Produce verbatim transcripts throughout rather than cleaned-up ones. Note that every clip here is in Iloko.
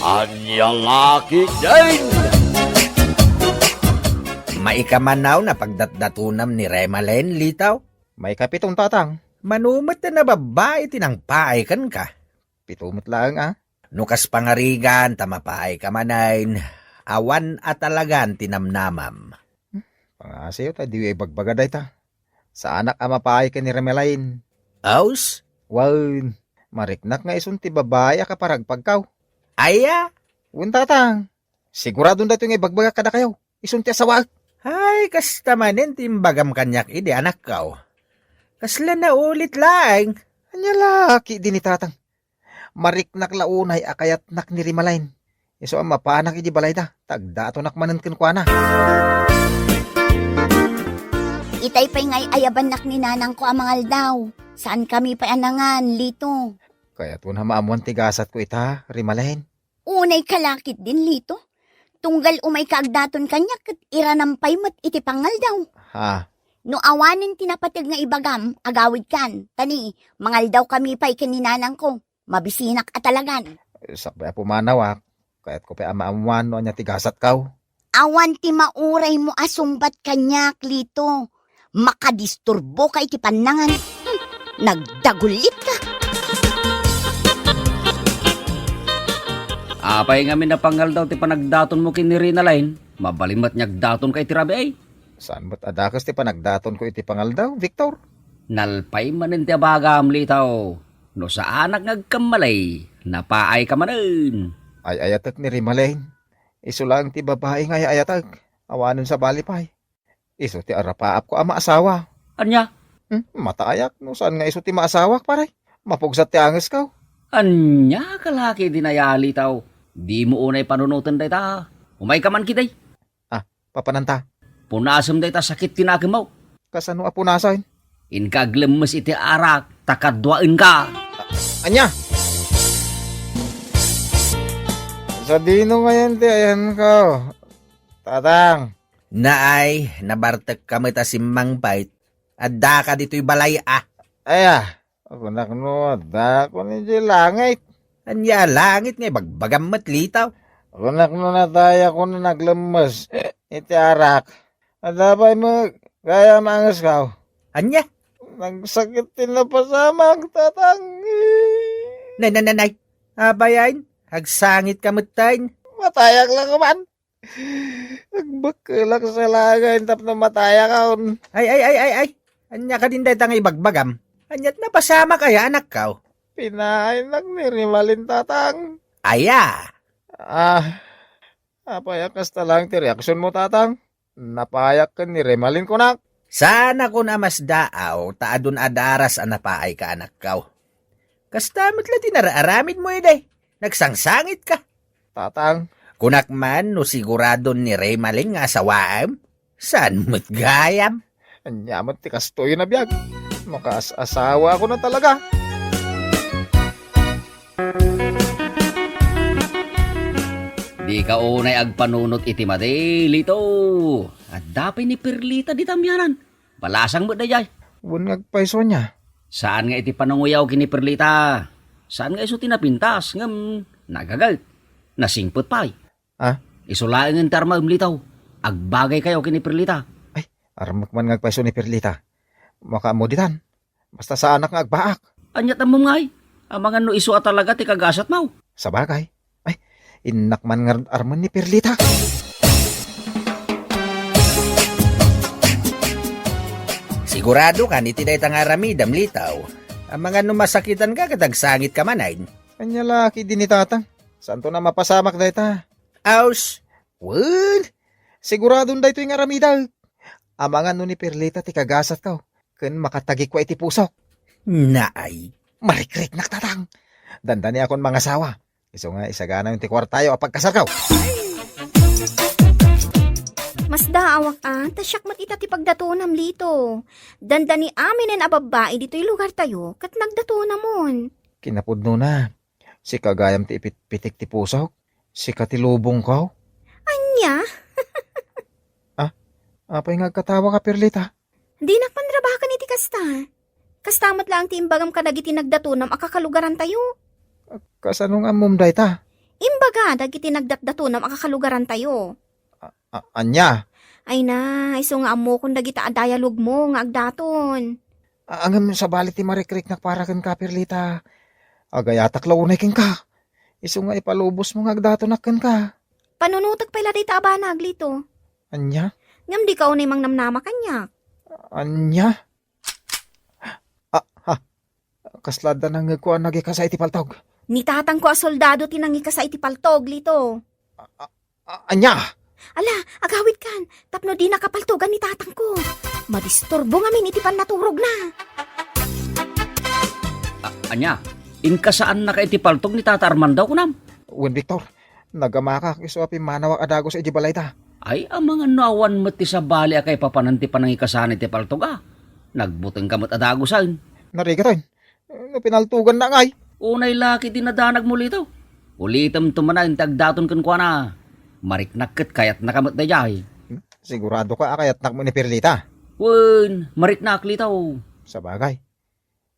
Ania la ketdin? Maikamanaw na pagdatdatonam ni Remalen, Litaw? Maikapiton, tatang. Mano met a nababbai ti nangpaay kenka? Pito met laeng a. No kas pangarigan ta mapaay ka manen, awan a talagan ti namnamam. Pangasayo ta diyo ibagbaga dayta. Saanak a mapaay ken ni Remalen. Aus? Wen, mariknak nga isun ti babai a kaparagpagkaw. Aya? Wen, tatang. Siguradon daytoy nga ibagbagak kadakayo. Isun ti asawaek. Ay, kasta manen ti imbagam kaniak idi, anakko. Kasla naulit laeng. Ania la ketdi ni tatang? Mariknak la unay a kayatnak ni Remalen. Isu a mapanak idi balayda, ta agdatonak manen kenkuana. Itay pay nga ay-ayabannak ni nanangko a mangaldaw. Saankami pay a nangan, Lito. Kayatko a maammuan ti gasatko ita, Remalen. Unay ka la ketdin, Lito. Tunggal umayka agdaton kaniak ket iranam pay met iti pangaldaw. Ha? No awanen ti napateg nga ibagam, agawidkan. Ta ni, mangaldawkami pay ken ni nanangko. Mabisinak a talagan. Sakbay a pumanawak, kayatko pay a maammuan no ania ti gasatko. Awan ti mauraymo a sungbat kaniak, Lito. Makadisturboka iti pannangan. Hmm, nagdagulitka. Apay ngamin a pangaldaw ti panagdatonmo ken ni Remalen? Mabalin met nga agdatonka iti rabii. Saan met a dakes ti panagdatonko iti pangaldaw, Victor? Nalpay manen ti abagam, Litaw. No saanak nga agkammalay, napaayka manen. Ay-ayatek ni Remalen. Isu laeng ti babai nga ay-ayatek. Awanen sabali pay. Isu ti arapaapko a maasawa. Ania? Hmm, matayak no saan nga isu ti maasawak, pare. Mapugsat ti angesko. Ania ka la ketdin aya, Litaw? Dimo unay panunoten dayta. Umayka man ketdi. Ah, papananta? Punasem dayta sakit ti nakemmo. Kasano a punasen? Inka aglemmes iti arak, ta kaduaenka. Ania? Sadino ngayen ti ayanko, tatang? Naay, nabartekka met a simmangpet. Addaka ditoy balay a. Aya, kunak no addakon idiay langit. Ania a langit nga ibagbagam met, Litaw? Kunak no natayakon a naglemmes iti arak. Adda pay met gayam angesko. Ania? Nagsakit ti napasamak, tatang. Nay, nay, nay, nay. Apay ayan? Agsangitka metten. Matayak la koman. Agbakkelak sa langit tapno matayakon. Ay, ay, ay, ay, ay. Ania kadin dayta nga ibagbagam? Aniat napasamak aya, anakko? Pinaaynak ni Remalen, tatang. Aya? Ah, apay a kasta laeng ti reaksionmo, tatang? Napaayak ken ni Remalen, kunak. Saanakon a masdaaw ta adun a daras a napaayka, anakko. Kasta met la ti nararamidmo idi. Nagsangsangitka. Tatang. Kunak man no siguradon ni Remalen nga asawaem? Saan met gayam? Ania met ti kastoy a biag? Makaas-asawakon a talaga. Dika unay agpanunot iti madi, Lito. Adda pay ni Perlita dita amianan. Balasang met daydiay. Wen nga agpayso ania? Saan nga iti pananguyaw ken ni Perlita. Saan nga isu ti napintas, ngem nagaget. Nasingpet pay. Ah? Isu laengen ti armaem, Lito. Agbagaykayo ken ni Perlita. Ay, armek man nga agpayso ni Perlita. Makaammo ditan. Basta saanak nga agbaak. Aniat ammom ngay? Amangan no isu a talaga ti kagasatmo. Sabagay. Ay, innak man nga armen ni Perlita. Siguradokan iti dayta nga aramidem, Lito. Amangan no masakitanka ket agsangitka manen. Ania la ketdi ni tatang? Saanton a mapasamak dayta? Aus, wen, siguradon daytoy nga aramidek. Amangan no ni Perlita ti kagasatko, ken makatagikua iti pusok. Naay. Marikriknak, tatang. Dandaniakon mangasawa. Isu nga isaganayon ti kuartayo a pagkasarko. Masdaawak a, ta siak met ita ti pagdatonam, Lito. Dandani aminen a babbai ditoy lugartayo, ket nagdatonamon. Kinapudnona, sika gayam ti ipitpitik ti pusok, sika ti lubongko. Ania? Ah, apay nga agkatawaka, Perlita? Dinak panrabakan iti kasta. Kasta met laeng ti imbagam kadagiti nagdatonam a kakalugarantayo. Kasano nga ammom dayta? Imbaga dagiti nagdatdatonam a kakalugarantayo. A-, a-, ania? Ay na, isu nga ammokon dagita a dialogmo nga agdaton. A-, ngem sabali ti marikriknak para kenka, Perlita. Agayatak la unay kenka. Isu nga ipalubosmo nga agdatonak kenka. Panunotek pay la dayta a banag, Lito. Ania? Ngem dika unay mangnamnama kaniak. Ania? Ah, ha. Kasla adda nangngegko a nangikasa iti paltog. Ni tatangko a soldado ti nangikasa iti paltog, Lito. A-, a-, a-, ania? Ala, agawidkan, tapno dinaka paltogan ni tatangko. Madisturbo ngamin iti pannaturogna. A-, ania? Inkasaannaka iti paltog ni Tata Armando, kunam? Wen, Victor. Nagamakak isu a pimmanawak a dagus idiay balayda. Ay, amangan no awan met ti sabali a kaipapanan ti panangikasana iti paltog a. Nagbutengka met a dagusen. Narigat, oy. No pinaltogannak ngay. Unay la ket dinadanagmo, Lito. Ulitemto manen ti agdaton kenkuana. Mariknak ket kayatnaka met daydiay. Siguradoka a kayatnak met ni Perlita? Wen, mariknak, Lito. Sabagay,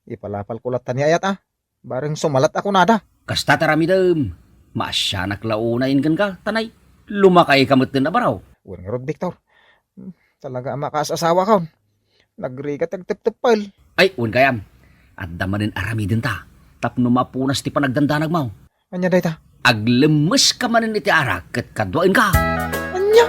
ipalapalko latta ni ayat a. Bareng sumalat a kunada. Kasta ti aramidem. Maasianak la unayen kenka, ta nay, lumakayka metten a baro. Wen ngarud, Victor. Hmm, talaga a makaas-asawakon. Nagrigat ti agtepteppel. Ay, wen gayam. Adda manen aramidenta. Tapno mapunas ti panagdandanagmo. Ania dayta? Aglemmeska manen iti arak ket kaduaenka. Ania?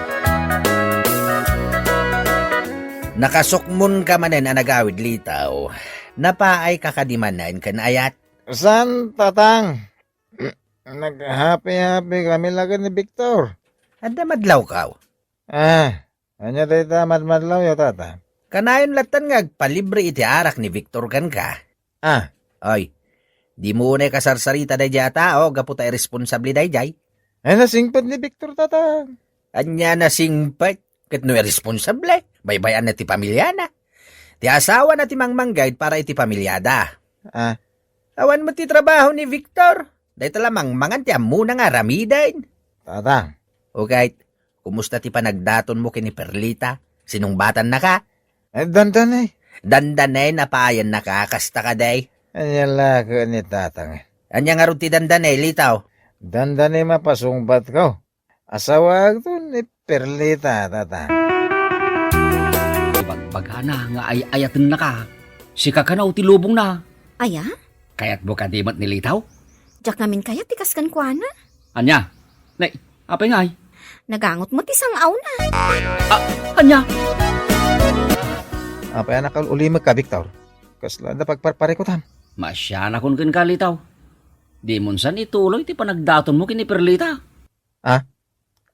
Nakasukmonka manen a nagawid, Lito. Napaayka kadi manen ken ayat? Saan, Tatang. Naghapi-hapi kami la ken ni Victor. Adda madlawkaw? Ah, ania dayta a madmadlawyo, Tatang? Kanayon lattan nga agpalibre iti arak ni Victor kenka. Ah. Oy, dimo unay kasarsarita daydiay a tao gapu ta irresponsable daydiay. Ay, nasingpet ni Victor, Tatang. Ania nasingpet? Ket no irresponsable, baybay-anna ti pamiliana. Ti asawana ti mangmanggayad para iti pamiliada. Ah. Awan met ti trabaho ni Victor. Dayta la mangmangan ti ammona nga aramiden. Tatang. Uket, kumusta ti panagdatonmo ken ni Perlita? Sinungbatannaka? Eh, dandanay. Dandanay, napaayannaka, kasta kadi? Ania la ket ni Tatang. Ania ngarud ti dandanay, Lito? Dandanay, mapasungbatko. Asawaakto ni Perlita, Tatang. Ibagbagana nga ay-ayatennaka. Sika kano ti lubongna. Aya? Kayatmo kadi met ni Lito? Diak ngamin kayat ti kas kenkuana. Ania? Nay, apay ngay? Nagangot met ti sang-awna. Ah, ania? Apay a nakaul-ulimekka, Victor? Kasla adda pagparparikutam? Maasianakon kenka, Lito. Dimon san ituloy ti panagdatonmo ken ni Perlita. Ah?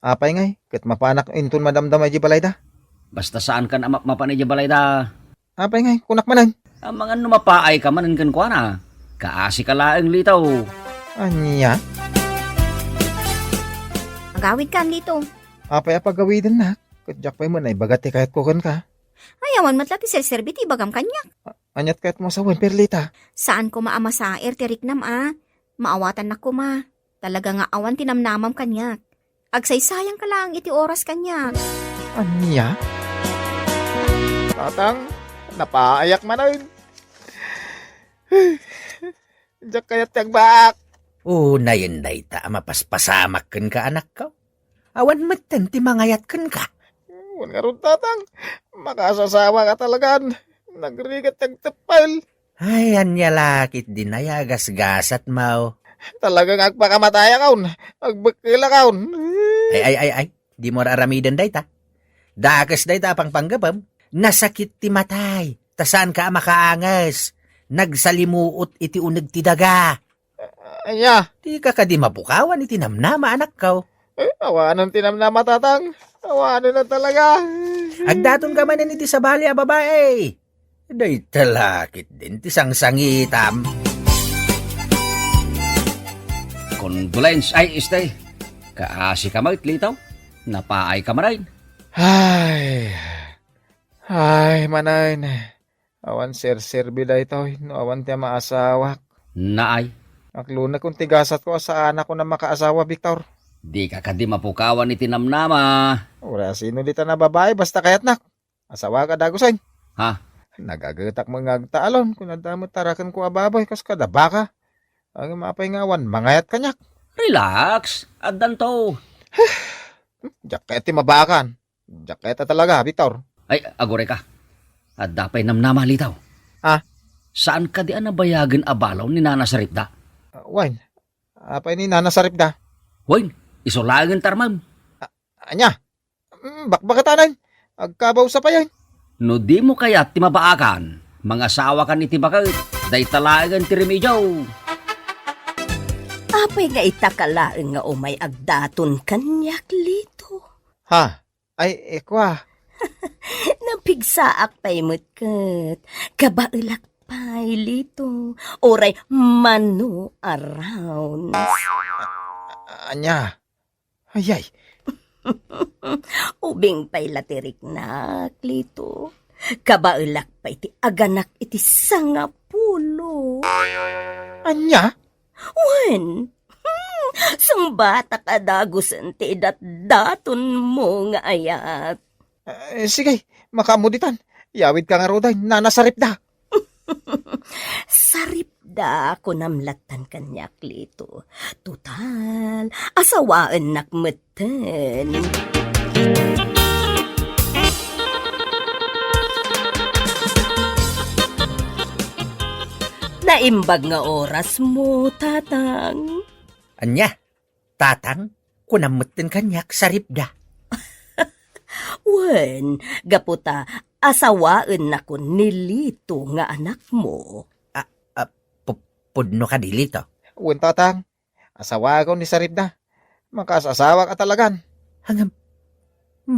Apay ngay, ket mapanak inton madamdama idiay balayda? Basta saankan a mapmapan idiay balayda. Apay ngay, kunak manen? Amangan no mapaayka manen kenkuana. Kaasika laeng, Lito. Ania? Agawidkan, Lito. Apay a pagawidennak? Ket diak pay met naibaga ti kayatko kenka. Ay, awan met la ti serserbi ti ibagam kaniak. A-, aniat kayatmo a sawen, Perlita? Saan koma a masaer ti riknam a. Maawatannak koma. Talaga nga awan ti namnamam kaniak. Agsaysayangka laeng iti oras kaniak. Ania? Tatang, napaayak manen. Diak kayat ti agbaak. Unayen dayta a mapaspasamak kenka, anakko. Awan metten ti mangayat kenka. Wen ngarud, Tatang. Makaas-asawaka talagan. Nagrigat ti agteppel. Ay, ania la ketdin aya a gasgasatmo? Talaga nga agpakamatayakon. Agbekkelakon. Ay, ay, ay, ay. Dimo ar-aramiden dayta. Dakes dayta a pangpanggepem. Nasakit ti matay, ta saanka a makaanges. Nagsalimuot iti uneg ti daga. Ania? Dika kadi mapukawan iti namnama, anakko? Eh, awanen ti namnama, Tatang. Awanen a talaga. Agdatonka manen iti sabali a babai. Dayta la ketdin ti sangsangitam. Condolence, ay, este. Kaasika met, Lito. Napaayka manen. Ay. Ay, manen. Awan serserbi daytoy no awan ti amaasawak. Naay. Aklonekon ti gasatko a saanakon a makaasawa, Victor. Dika kadi mapukawan iti namnama. Uray sino ditan a babai, basta kayatnak. Asawak a dagusen. Ha? Nagagetak met nga agtaalon, kun adda met tarakenko a baboy, kas kada baka. Ngem apay nga awan mangayat kaniak? Relax, addanto. Diak kayat ti mabaakan. Diak kayat a talaga, Victor. Ay, aguray ka. Adda pay namnama, Lito. Ha? Saan kadi a nabayagen a balaw ni Nana Saripda? Ah, wen. Apay ni Nana Saripda? Wen, isu laengen ti armem. Ania? Mm, bakbakatanen. Agkabaw sa payen. No dimo kayat ti mabaakan, mangasawakan iti baket. Dayta laengen ti remedio. Apay nga ita ka laeng nga umay agdaton kaniak, Lito? Ha? Ay, ikwa. Napigsaak pay met ket kabaelak pay, Lito. Uray mano a rounds. Ania? Ayay. Ubing pay la ti riknak, Lito. Kabaelak pay ti aganak iti sangapulo. Ania? Wen, hmm, sungbatak a dagusen ti idatdatonmo nga ayat. Eh, sige, makaammo ditan. Yawidka ngaruden, Nana Saripda. Saripda, kunam lattan kaniak, Lito. Total, asawaennak metten. Naimbag nga orasmo, Tatang. Ania? Tatang, kunam metten kaniak, Saripda. Wen, gapu ta asawaennakon ni Lito nga anakmo. A, a, pu-, pudno kadi, Lito? Wen, Tatang, asawakon ni Saripda. Makaas-asawak a talagan. Ngem,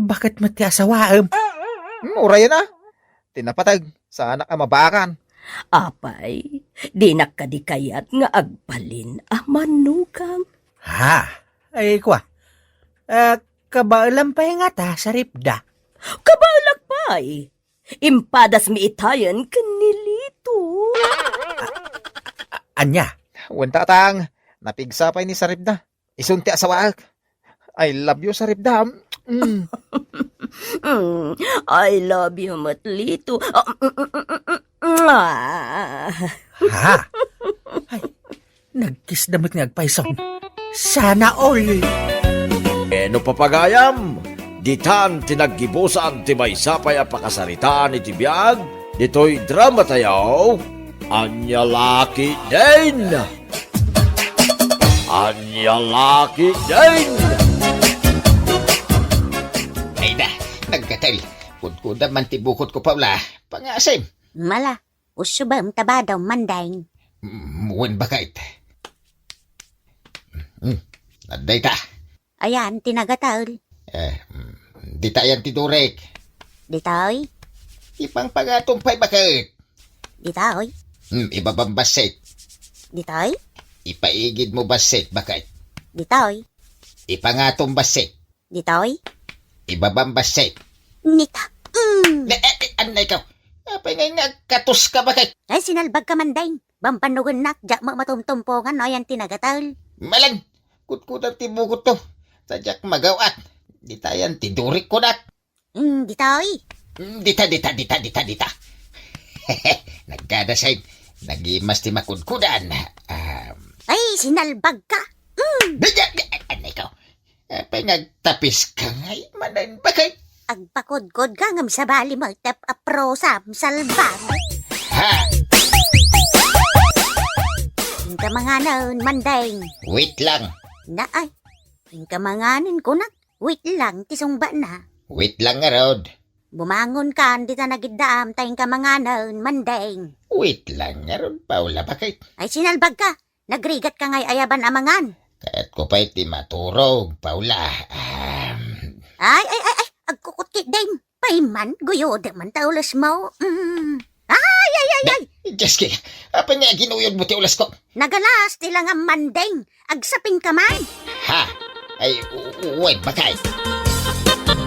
baket met ti asawaem? Hmm, urayen a. Ti napateg, saanak a mabaakan. Apay, dinak kadi kayat nga agbalin a manugang? Ha? Ay, kwa. Ah, kabaelam pay ngata, Saripda? Kabaelak pay. Impadasmi itayen ken ni Lito. Ania? Wen, Tatang, napigsa pay ni Saripda. Isun ti asawaek. I love you, Saripda. Mm. Mm, I love you met, Lito. Ah, mm, mm, mm, mm, ah. Ha? Ay, nagkisda met nga agpayson. Sana all. Ken no papagayam, ditan ti naggibusan ti maysa pay a pakasaritaan iti biag ditoy drama tayo, Ania La Ketdin. Ania La Ketdin. Ayda, naggatel. Kudkudam man ti bukotko, Paula. Pangasim. Mala, usubem ta badaw, Mandeng. Mm, wen, baket. Mm, adda ita. Ayan ti nagatel. Eh, mm, dita ayan ti durik. Ditoy? Ipangpangatom pay, baket. Ditoy? Mm, ibabam bassit. Ditoy? Ipaigidmo bassit, baket. Ditoy? Ipangatom bassit. Ditoy? Ibabam bassit. Nika. Mm. Ne, eh, eh, anay ka. Apay nga nga katos ka, baket? Ay, sinalbag ka, Mandeng. Bambannugennak, diak met matumtumpongan no ayan ti nagatel. Malag, kudkudam ti bukotto. Ta diak magaw-at. Dita ayan ti durik, kunak. Mm, ditoy? Mm, dita, dita, dita, dita, dita. Nagkadasen. Nagimas ti makudkudan. Um, Ay, sinalbag ka. Mm. Dita, dita, anay ka. Apay nga agtapis ka ngay manen, baket? Agpakudkod ka ngem sabali mo itep a prosam, salbag. Ha? Inka manganen, Mandeng. Wait lang. Naay. Inka manganen, kunak. Wait lang, ti sungbana. Wait lang ngarud. Bumangon kan, dita nagiddaam, ta inka manganen, Mandeng. Wait lang ngarud, Paula, baket? Ay, sinalbag ka. Nagrigat ka ngay ayaban a mangan. Kayatko pay ti maturog, Paula. Ahem. Ay, ay, ay, ay, agkukot ketdin. Payman, guyodem man ta ulesmo. Mm. Ay, ay, ay, ay. Jeski, apay nga ginuyodmo ti ulesko? Nagalas ti langam, Mandeng. Agsapin ka man. Ha? Ay, u-, u-, wen, baket.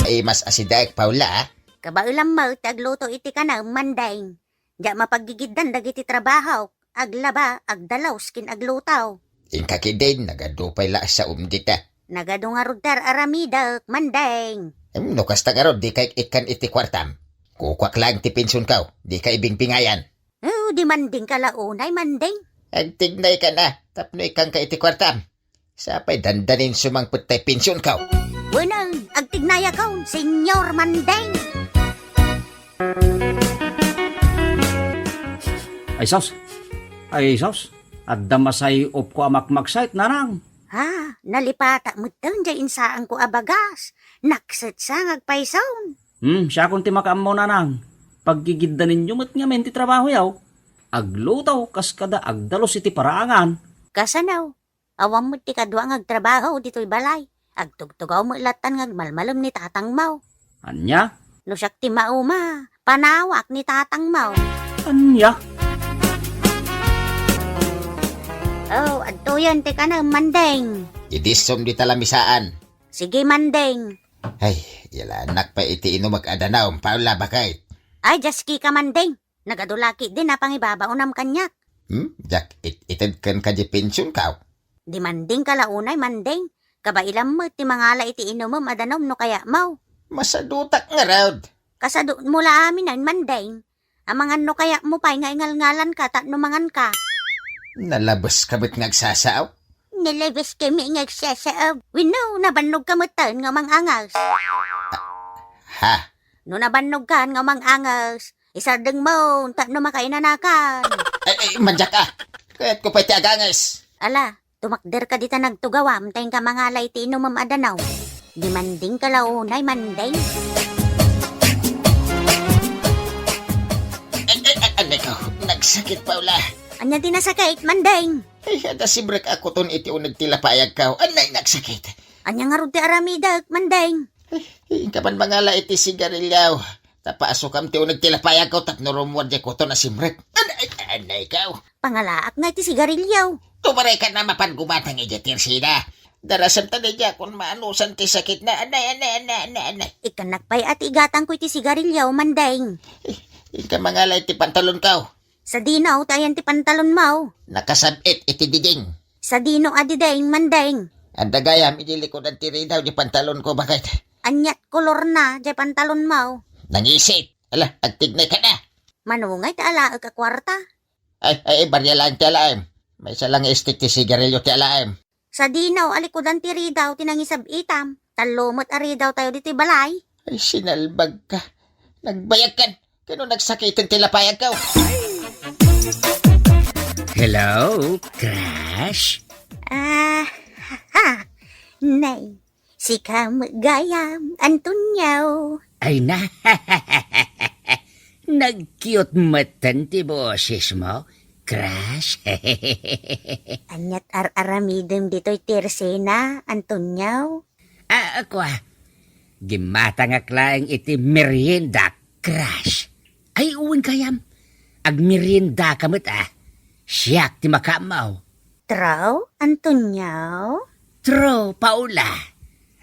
Ay, mas asidek, Paula, ah. Kabaelam met ti agluto iti kanam, Mandeng. Diak mapaggigiddan dagiti trabahok, aglaba, agdalus, ken agluto. Inka ketdin, nagadu pay la a saom dita. Nagadu ngarud ti ar-aramidek, Mandeng. Em, no kasta ngarud, dika ikkan iti kuartam. Kukuak laeng ti pensionko, dika ibingbingayan. Oh, di Mandeng ka la unay, Mandeng. Agtignay ka na, tapno ikkanka iti kuartam. Sapay dandanin sumangpet tay pensionko. Wenno, agtignayakon, Señor Mandeng. Ay sus! Ay sus! Adda masay-opko a makmaksait, nanang. Ha, nalipatak metten jay insaanko a bagas. Nakset sa nga agpayson. Hmm, siakon ti makaammo, nanang. Paggigiddaninyo met ngamin ti trabahoyo. Agluto kas kada agdalus iti paraangan. Kasano? Awan met ti kadua nga agtrabaho ditoy balay. Agtugtugaw met lattan nga agmalmalem ni tatangmo. Ania? No siak ti mauma, panawak ni tatangmo. Ania? Oh, adtoyen ti kanem, Mandeng. Idisom dita lamisaan. Sige, Mandeng. Ay, ilanak pay iti inumek a danum, Paula, baket. Ay, diaskika, Mandeng. Nagadu la ketdin a pangibabaonam kaniak. Hmm? Diak it-ited kenka di pensionko. Di Mandeng ka la unay, Mandeng. Kabailam met ti mangala iti inumem a danum no kayatmo. Masadutak ngarud. Kasadumo la aminen, Mandeng. Amangan no kayatmo pay nga ingalngalanka tapno manganka. Nalabeska met nga agsasao? Nalabeska met nga agsasao. Wenno, nabannogka metten nga umanganges. Ha? No nabannogkan nga umanganges, isardengmo tapno makainanakan. Ay, ay, mandiak a. Kayatko pay ti aganges. Ala, tumakderka dita nagtugawam ta inka mangala iti inumem a danum. Di Mandeng ka la unay, Mandeng. Ay, ay, ay, anay ko, nagsakit, Paula. Ania ti nasakit, Mandeng? Ay, adda sibrek a kuton iti uneg ti lapayagko. Anay, nagsakit. Ania ngarud ti aramidek, Mandeng? Ay, inka man mangala iti sigarilyo. Ta paasukam ti uneg ti lapayagko tapno rummuar diay kuton a simrek. Anay, anay, anay ko. Pangalaak nga iti sigarilyo. Tumaray ka na mapan gumatang idiay tersina. Darasem ta diay diakon maanusan ti sakitna. Anay, anay, anay, anay, anay. Ikkannak pay a ti igatangko iti sigarilyo, Mandeng. Ay, inka mangala iti pantalonko. Sadino ti ayan ti pantalonmo? Nakasab-it iti diding. Sadino a diding, Mandeng? Adda gayam idi likudan ti ridaw diay pantalonko, baket. Aniat kolorna diay pantalonmo? Nangisit. Ala, agtignay ka na. Mano ngay ti alaek a kuarta? Ay, ay, ay, barya laeng ti alaem. Maysa lang nga istik ti sigarilyo ti alaem. Sadino a likudan ti ridaw ti nangisab-itam? Tallo met a ridawtayo ditoy balay. Ay, sinalbagka. Nagbayagkan. Kano nagsakiten ti lapayagko? Hello, crush? Ah, ha, ha. Nay, sika met gayam, Antonio. Ay na, nag-cute metten ti bosesmo, crush. Aniat ar-aramidem ditoy tersena, Antonio? Ah, kua, gimmatangak laeng iti merienda, crush. Ay, wen gayam, agmeriendaka met a. Siak ti makaammo. True, Antonio? True, Paula.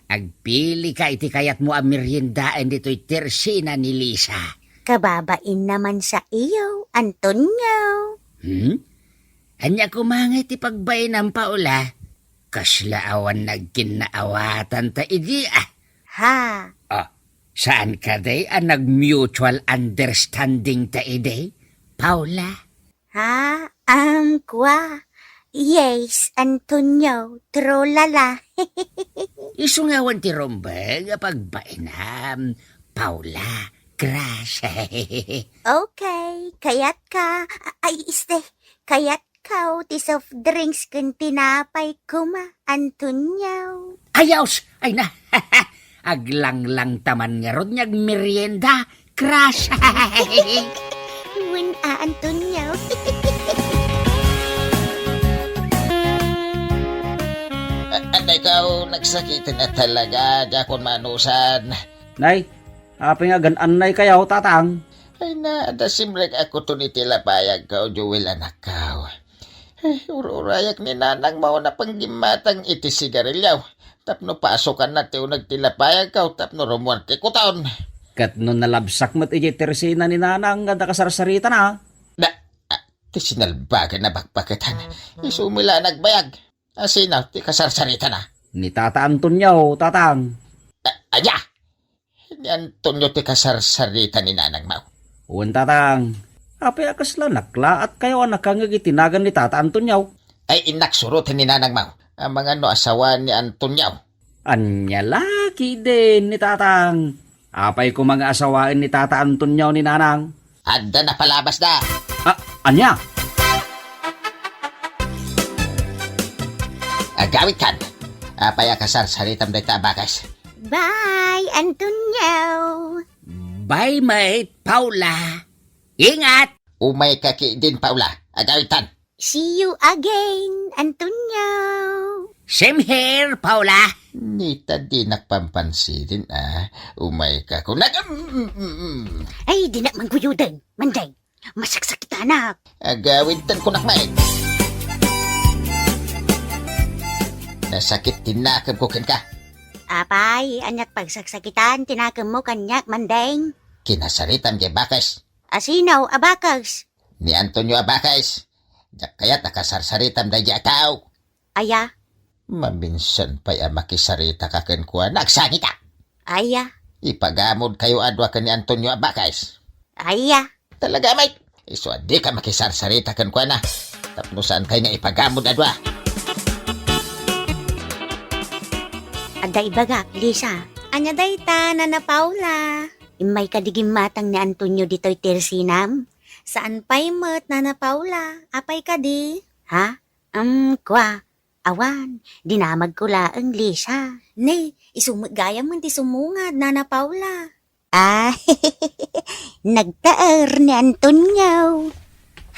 Agpilika iti kayatmo a meriendaen ditoy tersena ni Lisa. Kababain naman sa iyo, Antonio. Hmm? Ania koma ngay ti pagbainam, Paula? Kasla awan nagkinnaawatan ta idi, ah. Ha? Oh, saan kadi a nag-mutual understanding ta idi, Paula? Ha? Ang kwa? Yes, Antonio, trolala. Isu nga awan ti rumbeng a pagbainam, Paula, crush. Okay, kayatka. Ay, este, kayatka ti soft drinks ken tinapay koma, Antonio. Ayos! Ay na! Aglanglang taman ngarud nga agmerienda, crush! Wen a, Antonio. A-, anay ka, oh, nagsakiten na talaga, diakon maanusan. Nay, apay nga agan-annay kayo, tatang? Ay na, adda simrek a kuton iti lapayagko, Joel, anakko. Eh, ur-urayak ni nanangmo a panggimmatang iti sigarilyo. Tapno pasukanna ti uneg ti lapayagko, tapno rummuar ti kuton. Ket no nalabsak met idiay tersena ni nanang nga adda kasarsaritana? Da, ah, ti sinalbagan a bakbaketan. Isu met la nagbayag. Asino ti kasarsaritana? Ni Tata Antonio, tatang. Ah, ania? Ni Antonio ti kasarsarita ni nanangmo? Wen, tatang. Apay a kasla naklaat kayo a nakangeg iti nagan ni Tata Antonio? Ay, innak suroten ni nanangmo. Amangan no asawaen ni Antonio. Ania la ketdin ni Tatang? Apay koma nga asawaen ni Tata Antonio ni Nanang? Adda napalabasda. Ah, ania? Agawidkan. Apay a kasarsaritam dayta a bakes? Bye, Antonio. Bye, mate, Paula. Ingat! Umayka ketdin, Paula. Agawidtan. See you again, Antonio. Same here, Paula. Nita, dinak pampansinen, ah. Umayka kunak. Mm, mm, mm. Ay, dinak mangguyoden, Mandeng. Masaksakitanak. Agawidtan kunak, mate. Nasakit ti nakemko kenka. Apay, aniat pagsaksakitan ti nakemmo kaniak, Mandeng? Kinasaritam diay bakes. A sino a bakes? Ni Antonio a bakes. Diak kayat a kasarsaritam daydiay a tao. Aya? Maminsan pay a makisaritaka kenkuana, agsangita. Aya? Ipagamodkayo a dua ken ni Antonio a bakes. Aya? Talaga, mate. Isu a dika makisarsarita kenkuana. Tapno saankay nga ipagamod a dua. Adda ibagak, Lisa. Ania dayta, Nana Paula? Immayka di gimmatang ni Antonio ditoy tersinam? Saan pay met, Nana Paula. Apay kadi? Ha? Um, kua. Awan, dinamagko laeng, Lisa. Ne, isu met gayam ti sumungad, Nana Paula. Ah, nagtaer ni Antonio.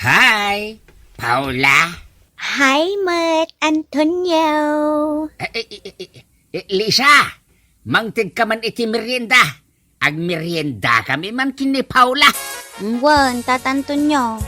Hi, Paula. Hi met, Antonio. Eh, eh, eh, eh, eh, Lisa, mangtedka man iti merienda. Agmeriendakami man ken ni Paula. Wen, Tata Antonio.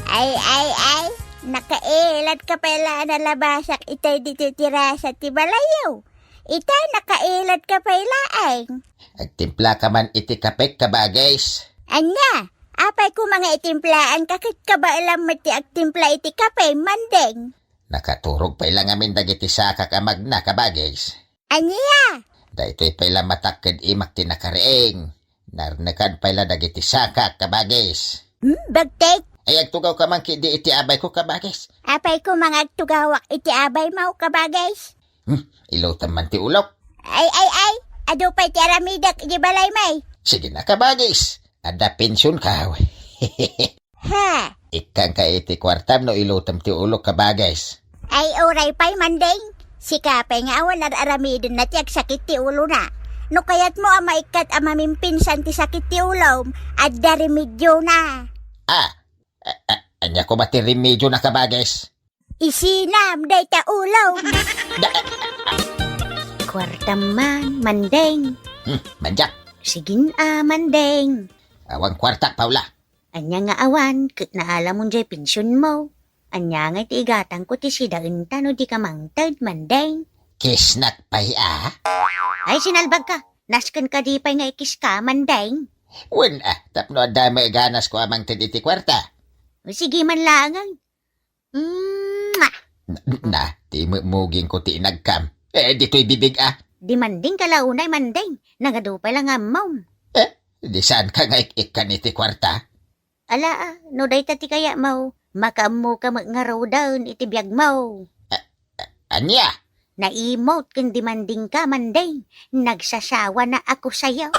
Ay, ay, ay, nakailadka pay la a nalabasak itay ditoy terasa ti balayyo. Ita, nakailadka pay laeng. Agtimplaka man iti kapek, kabagis. Ania? Apay koma nga itimplaanka ket kabaelam met ti agtimpla iti kape, Mandeng? Nakaturog pay la ngamin dagiti sakak a magna, kabagis. Ania? Daytoy pay la matak ken imak ti nakariing. Narnekan pay la dagiti sakak, kabagis. Hmm, bagtek? Ay, agtugawka man ketdi iti abayko, kabagis. Apay koma nga agtugawak iti abaymo, kabagis? Hmm, ilutem man ti ulok. Ay, ay, ay, adu pay ti aramidek iti balaymi. Sige na, kabagis. Adda pensionka. Ha? Ikkanka iti kuartam no ilutem ti ulok, kabagis. Ay, uray pay, Mandeng. Sika pay nga awan ar-aramidenna ti agsakit ti ulona. No kayatmo a maikkat a mamimpinsan ti sakit ti ulom, adda remedyona. Ah, a-, a-, ania koma ti remedyona, kabagis? Isinam dayta ulom. Da- Kuartam man, Mandeng. Hmm, manjak. Sigin a, Mandeng. Awan kuartak, Paula. Ania nga awan, ket naalamon jay pensionmo. Ania ngay ti igatangko ti sidaenta no dika mangted, Mandeng? Kisnak pay a? Ay, sinalbagka. Nasken kadi pay nga ikiska, Mandeng? Wen a, tapno adda met ganasko a mangted iti kuarta. O, sige man laeng, ay. Mwah! Na, na, ti mugingko ti inagkam. Eh, ditoy bibig a. Di Mandeng ka la unay, Mandeng. Nagadu pay la nga ammom. Eh, di saanka nga ik-ikkan iti kuarta? Ala, ah, no dayta ti kayatmo, makaammoka met ngaruden iti biagmo. A-, a-, ania? Naimut ken demandingka, Mandeng. Nagsasawa na ako sayo.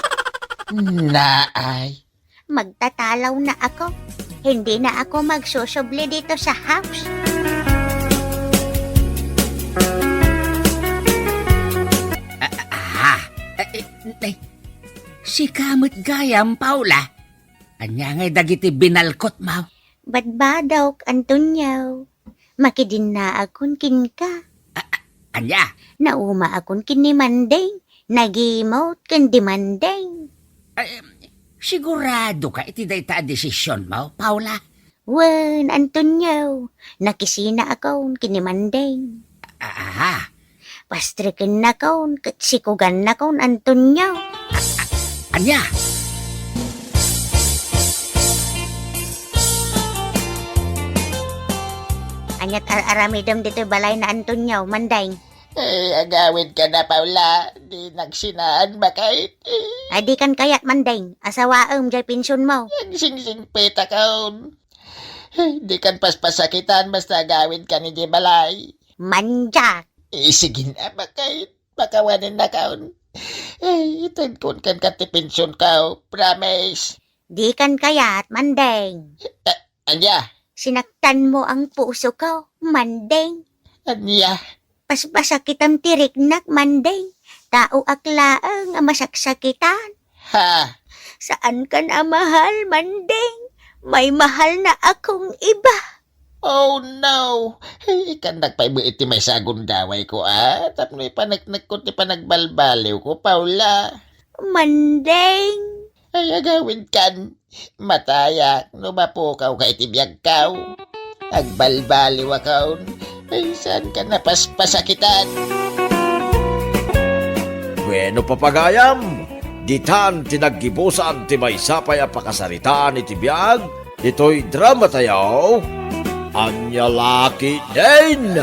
Naay. Magtatalaw na ako. Hindi na ako magsusubli dito sa house. Ah, ah, ah, eh, eh, eh, sika met gayam, Paula. Ania ngay dagiti binalkotmo? Badbadok, Antonio. Makidinnaakon kenka. A-, a-, ania? Naumaakon ken ni Mandeng. Nagimut ken di Mandeng. Ay, siguradoka iti dayta a desisionmo, Paula? Wen, Antonio. Nakisinaakon ken ni Mandeng. A-, aha. Pastrikennakon ket sikugannakon, Antonio. Ania? Aniat ar-aramidem ditoy balay na, Antonio, Mandeng? Eh, agawidka na, Paula. Dinak sinaan makaiti. Ay, dikan kayat, Mandeng. Asawaem jay pensionmo. Agsingsingpetakon. Dikan paspasakitan basta agawidkan idiay balay. Mandiak. Eh, sige na, bakit? Pakawanennakon. Eh, itedkon kenka ti pensionko. Promise. Dikan kayat, Mandeng. Eh, ania? Sinaktanmo ang pusoko, Mandeng. Ania? Paspasakitam ti riknak, Mandeng. Taoak laeng a masaksakitan. Ha? Saankan a mahal, Mandeng. May mahal na akong iba. Oh, no! Ay, ikannak pay met iti maysa a gundawayko, a. Tapno ipaneknekko ti panagbalbaliwko, Paula. Mandeng! Ay, agawidkan. Matayak no mapukawka iti biagko. Agbalbaliwakon. Ay, saankan a paspasakitan. Bueno, papagayam, ditan ti naggibusan ti maysa pay a pakasaritaan iti biag ditoy dramatayo, Ania La Ketdin!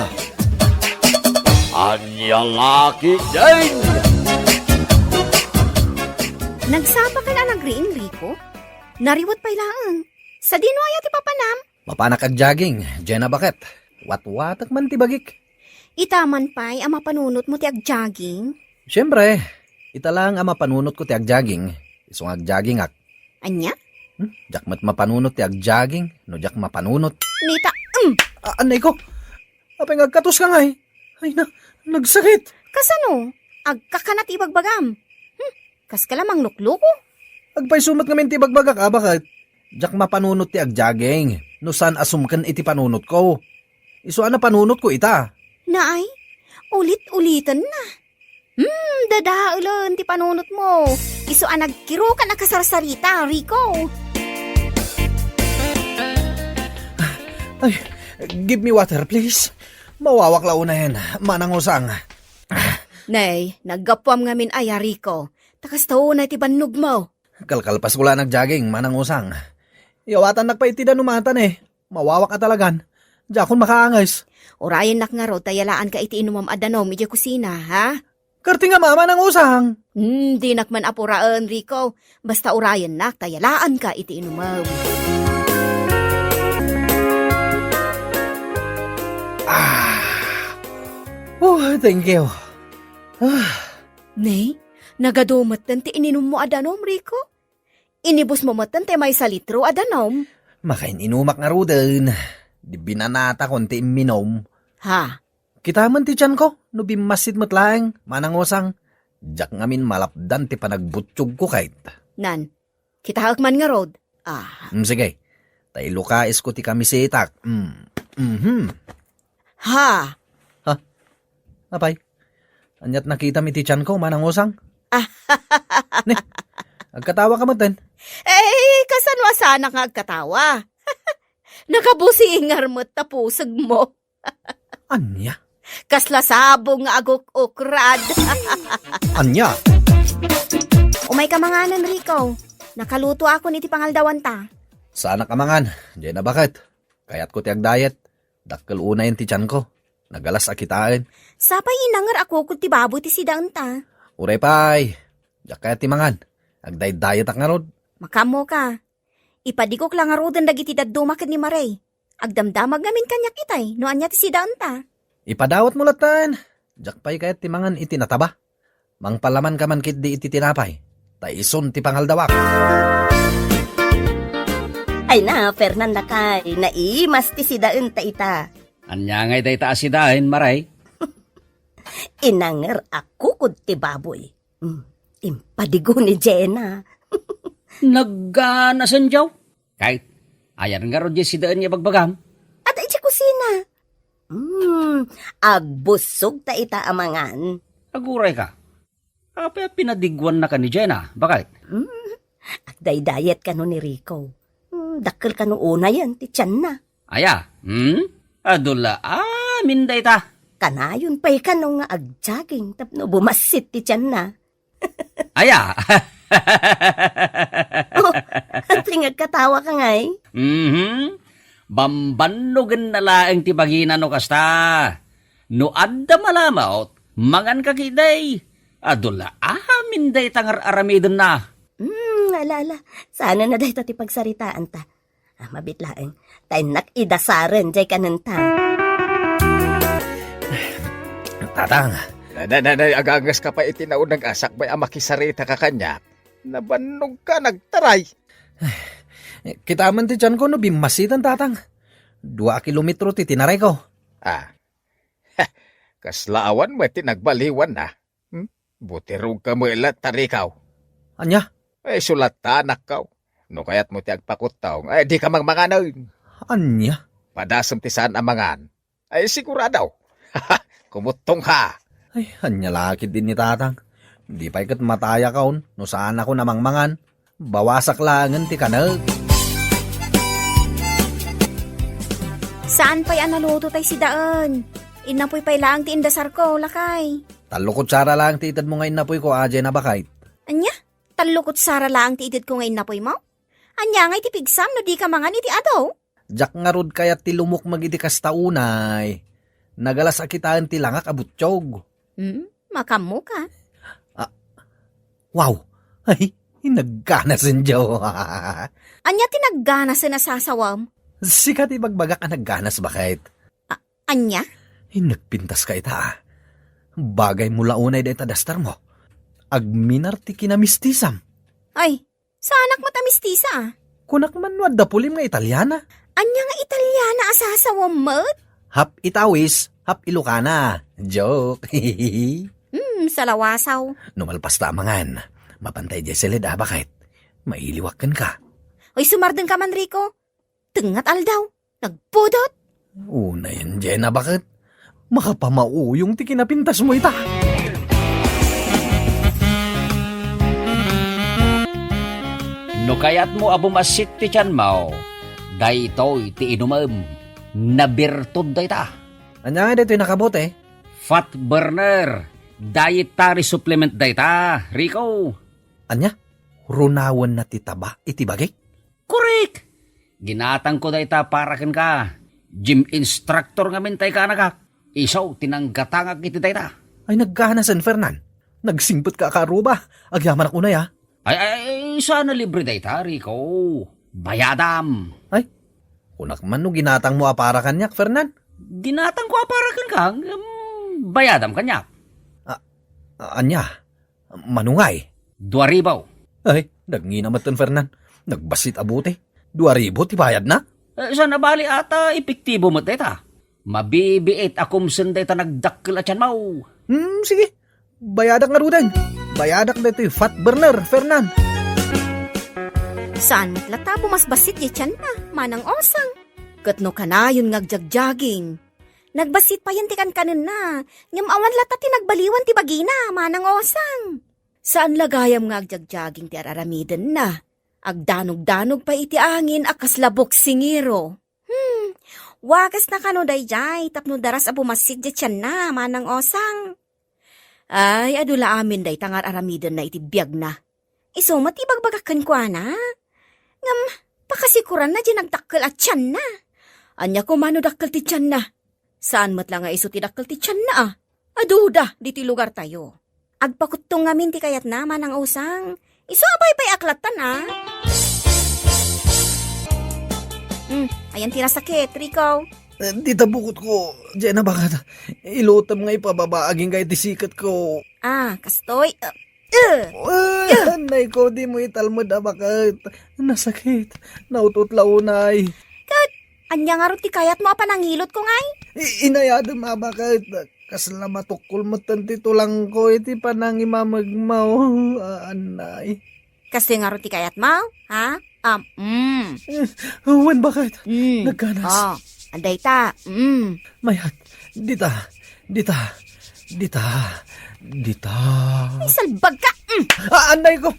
Ania La Ketdin! Nagsapa ka la nagriing, Rico? Nariwet pay laeng. Sadino aya ti papanam? Mapanak agjogging, Jena, baket. Watwatek man ti bagik. Ita man pay a mapanunotmo ti agjogging? Siempre, ita laeng a mapanunotko ti agjogging, isu nga agjoggingak. Ania? Hmm? Diak met mapanunot ti agjogging no diak mapanunot. Nita, um! A-, anay ko! Apay nga agkatoska ngay? Ay na, nagsakit! Kasano? Agkakana ti ibagbagam? Hmm? Kaska la manglukloko? Agpayso met ngamin ti ibagbagak, a, baket. Diak mapanunot ti agjogging no saan a sumken iti panunotko. Isu a napanunotko ita. Naay, ulit-uliten na. Hmm, dadaelen ti panunotmo. Isu a nagkirukan a kasarsarita, Rico. Ay, give me water, please. Mawawak la unayen, Manang Usang. Nay, naggapuam ngamin aya, Rico. Ta kasta unay ti bannogmo. Kalkalpasko la nagjogging, Manang Usang. Iyawatannak pay iti danum ata, ne. Mawawak a talagan. Diakon makaanges. Urayennak ngarud ta yalaanka iti inumem a danum idiay kusina, ha? Karting a, Manang Usang. Hmm, dinak man apuraen, Rico. Basta urayennak ta yalaanka iti inumem. Ah. Oh, thank you. Ah. Nay, nagadu metten ti ininummo a danum, Rico? Inibusmo metten ti maysa litro a danum? Makain-inumak ngaruden. Di binanatakon ti imminum. Ha? Kitaem ti tianko no bimmassit met laeng, Manang Usang. Diak ngamin malapdan ti panagbuttiogko ket. Nan, kitaek man ngarud. Ah. Mm, sige. Ta ilukaisko ti kamisetak. Mm. Mhm. Ha? Ha? Apay? Aniat nakitam iti tianko, Manang Usang? Ah. Ne, agkatawa ka metten. Eh, kasano a saanak nga agkatawa? Nakabusingar met ta pusegmo. Ania? Kasla sabong nga aguk-ukrad. Ania? Umayka manganen, Rico. Nakalutoakon iti pangaldawanta. Saanak a mangan, Jena, baket. Kayatko ti agdayet. Dakkel unayen ti tianko. Nagalas a kitaen. Sapay inanger a kukod ti baboy ti sidaenta. Uray pay. Diak kayat ti mangan. Agdaydayetak ngarud. Makaammoka. Ipadigok la ngaruden dagiti dadduma ken ni Maray. Agdamdamag ngamin kaniak itay no ania ti sidaenta. Ipadawatmo latten. Diak pay kayat ti mangan iti nataba. Mangpalamanka man ketdi iti tinapay, ta isun ti pangaldawak. Ay na, Fernan lakay, naimas ti sidaenta ita. Ania ngay dayta a sidaen, Maray? Inanger a kukod ti baboy. Mm, impadigo ni Jena. Nagganasen, diaw. Kay, ayan ngarud diay sidaen nga ibagbagam? Adda idiay kusina. Mm, agbusog ta ita a mangan. Aguray ka. Apay a pinadiguannaka ni Jena, baket? Mm, agdaydayet kano ni Rico. Mm, dakkel kano unayen ti tianna. Aya, hmm? Adu la amin dayta. Kanayon pay kano nga agjogging tapno bumassit ti tianna. Aya? Oh, ati nga agkatawa ka ngay? Mhm. Bambannogenna laeng ti bagina no kasta. No adda malamut, manganka ketdi. Adu la amin dayta nga ar-aramidenna. Hmm, ala, ala. Saanen a dayta ti pagsaritaanta. Ah, mabiit laeng. Ta innak idasaren jay kanenta. Tatang. Na, na, na, na, agangas ka pa iti naunang a sakbay a makisarita ka kaniak. Nabannog ka, nagtaray. Kitaem ti tianko no bimmasiten, Tatang. Dua a kilometro ti tinarayko. Ah. Kasla awan met ti nagbaliwan na. Hmm? Butirog ka met la, Tarikaw. Ania? Ay, sulatanak kaw. No kayat mo ti agpakuttong, ay, di ka mangmanganen. Ania? Padasem ti saan a mangan. Ay, sigurado. Kumuttong ka. Ay, ania la ketdi ni Tatang. Di pay ket matayakon no saanakon a mangmangan. Bawasak laengen ti kanek. Saan pay a naluto tay sidaen? Innapoy pay laeng ti indasarko, lakay. Tallo kutsara laeng ti itedmo nga innapuyko, a Jenna, baket. Ania? Tallo kutsara laeng ti itedko nga innapuymo? Ania ngay ti pigsam no dika mangan iti adu? Diak ngarud kayat ti lumukmeg iti kasta unay. Nagalas a kitaen ti langak a butiog. Hmm, makaammoka. Ah, wow! Ay, nagganasen, Joe. Ania ti nagganasen a sasawam? Sika ti ibagbagak a nagganas, baket. A-, ania? Ay, nagpintas ka ita, ah. Bagay mo la unay dayta daster mo. Agminar ti kinamistisam. Ay, saanak met a mistisa, ah. Kunak man no adda pulim nga Italiana. Ania nga Italiana a sasawam met? Hap Itawis, hap Ilokana. Joke. Hmm, salawasaw. No malpasta a mangan, mapantay diay siled a, baket. Mailiwak kenka. Oy, sumardeng ka man, Rico. Tengnga ti aldaw. Nagpudot. Unayen, Jenna, baket. Makapamauyong ti kinapintas mo ita. No kayatmo a bumassit ti tianmo, daytoy ti inumem. Nabirtud dayta. Ania nga daytoy nakabote? Fat burner. Dietary supplement dayta, Rico. Ania? Runawenna ti taba iti bagik? Korek! Ginatangko dayta para kenka. Gym instructor ngamin tay kaanakak. Isu ti nanggatangak iti dayta. Ay, nagganasen, Fernan. Nagsingpet ka a karuba. Agyamanak unay, a. Ay, ay, ay, sana libre dayta, Rico. Bayadam. Ay, kunak man no ginatangmo a para kaniak, Fernan. Ginatangko a para kenka, ngem bayadam kaniak. A-, a-, ania? Mano ngay? Dua ribu. Ay, nagngina metten, Fernan. Nagbassit a bote. Dua ribu ti bayadna? Eh, saan a bali a ta epektibo met dayta. Mabibiit a kumsen dayta nagdakkel a tianmo. Hmm, sige. Bayadak ngaruden. Bayadak daytoy fat burner, Fernan. Saan met latta a bumasbassit diay tianna, Manang Osang? Ket no kanayon nga agjogging, nagbassit payen ti kankanenna, ngem awan latta ti nagbaliwan ti bagina, Manang Osang. Saan la gayam nga agjogging ti ar-aramidenna. Agdanogdanog pay iti angin a kasla boksingero. Hmm, wagasna kano daydiay tapno daras a bumassit diay tianna, Manang Osang. Ay, adu la amin dayta nga ar-aramidenna iti biagna. Isu met ti ibagbagak kenkuana. Ngem, pakasikuranna diay nagdakkel a tianna. Ania koma no dakkel ti tianna? Saan met la nga isu ti dakkel ti tianna, a. Aduda ditoy lugartayo. Agpakuttong ngamin ti kayatna, Manang Osang. Isu a paypayak lattan, a. Hmm, ayan ti nasakit, Rico. Eh, dita bukotko, Jenna, baket. Ilutem nga ipababa agingga iti siketko. Ah, kastoy. Ah, ah. Eh, annay ko, dimo italmed a baket. Nasakit. Naut-utla unay. Ket, ania ngarud ti kayatmo a panangilutko ngay? I-, inayadem a baket. Kasla matukkol metten ti tulangko iti panangimamegmo. Ah, annay. Kastoy ngarud ti kayatmo? Ha? Um, mm. Eh, wen, baket. Mm. Nagganas. Oh, adda ita. Mm. Mayat. Dita. Dita. Dita. Dita. Ay, salbag ka. Mm. Ah, annay ko.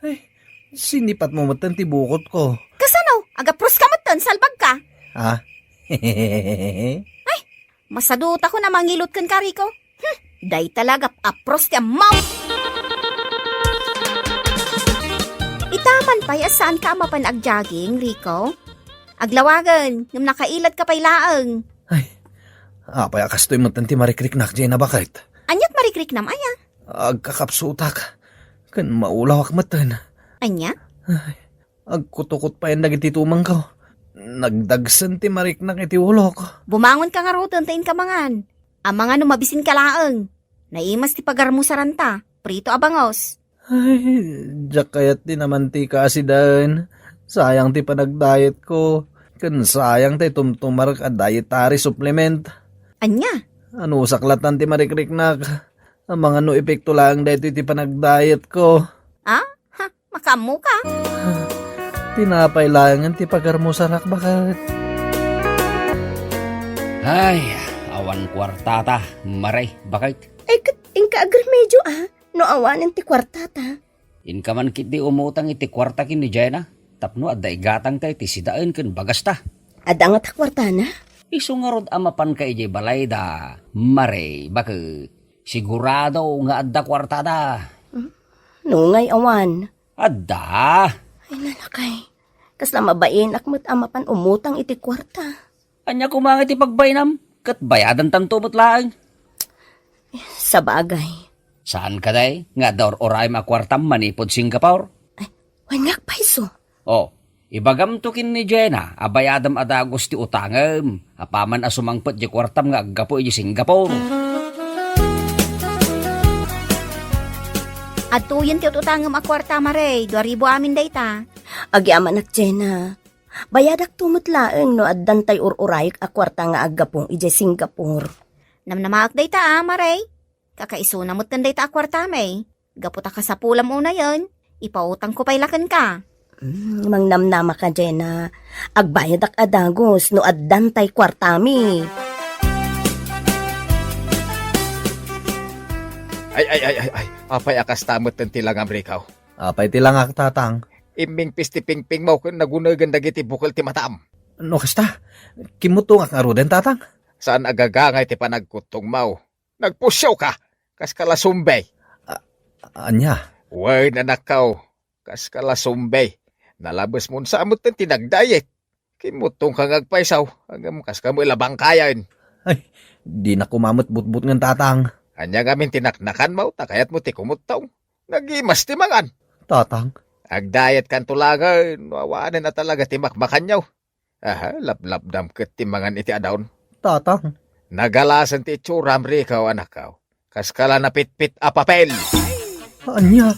Ay, sinipatmo metten ti bukotko. Kasano? Agapros ka metten, salbag ka. Ah? Ay, masadutakon a mangilot kenka, Rico. Hmm, dayta la gap-, apros ti ammom. Ita man pay a saanka a mapan agjogging, Rico? Aglawagen, ngem nakailadka pay laeng. Ay, apay a kastoy metten ti marikriknak, Jenna, baket? Aniat marikriknam, aya? Agkakapsutak. Ken maulawak metten. Ania? Ay, agkutukot payen dagiti tumengko. nagdagsen ti mariknak iti ulok. Bumangonka ngaruden ta inka mangan. Amangan no mabisinka laeng. Naimas ti pagarmusaranta, prito a bangos. Ay, diak kayat ti namantika a sidaen. Sayang ti panagdietko. Ken sayang ti tumtumarek a dietary supplement. Ania? Anusak latan ti marikriknak. Amangan no epekto laeng daytoy ti panagdietko. Ah? Ha? Makaammoka? Tinapay laengen ti pagarmusarak, baket. Ay, awan kuartata, Mare, baket. Ay, ket inka agremedio, a? No awanen ti kuartata. Inka man ketdi umutang iti kuarta ken ni Jenna, tapno adda igatangta iti sidaen ken bagasta. Adda ngata kuartana? Isu ngarud a mapanka idiay balayda, Mare, baket. Sigurado nga adda kuartada. Hmm, nungay awan. Adda. Ay, nalakay. Kasla mabainak met a mapan umutang iti kuarta. Ania koma nga iti pagbainam? Ket bayadantanto met laeng. Sabagay. Saan kadi nga adda ur-urayem a kuartam manipud Singapore? Ay, wen nga agpayso. Oh, ibagamto ken ni Jenna a bayadem a dagus ti utangem, apaman a sumangpet diay kuartam nga aggapu idiay Singapore. Adtoyen ti ut-utangem a kuarta, Mare, dua ribu amin dayta. Agyamanak, Jenna. Bayadakto met laeng no addan tay ur-urayek a kuarta nga aggapu idiay Singapore. Namnamaek dayta, a, Mare. Kakaisuna met ken dayta a kuartami. Gapu ta kasapulam unayen, ipautangko pay la kenka. Mm, mangnamnamaka, Jenna. Agbayadak a dagus no addan tay kuartami. Ay, ay, ay, ay, ay. Apay a kasta met ti langam, Rico? Apay ti langak, Tatang? Immingpis ti pingpingmo ken nagunegen dagiti bukel ti matam. No kasta, kimmutongak ngaruden, Tatang? Saan a gagangay ti panagkuttongmo. Nagpusiawka, kas kala sumbay. A-, ania? Wen, anakko, kas kala sumbay. Nalabesmon sa met ti nagdayet. Kimmutongka nga agpayso, ngem kas kamo la bangkayen. Ay, dinak koma met butbutngen, Tatang. Ania ngamin ti naknakanmo, ta kayatmo ti kumuttong? Nagimas ti mangan. Tatang. Agdayetkanto laeng, no awanen a talaga ti makmakanyo. Aha, laplapdam ket ti mangan iti adaon. Tatang. Nagalasen ti itsuram, Rico, anakko. Kas kala napitpit a papel. Ania?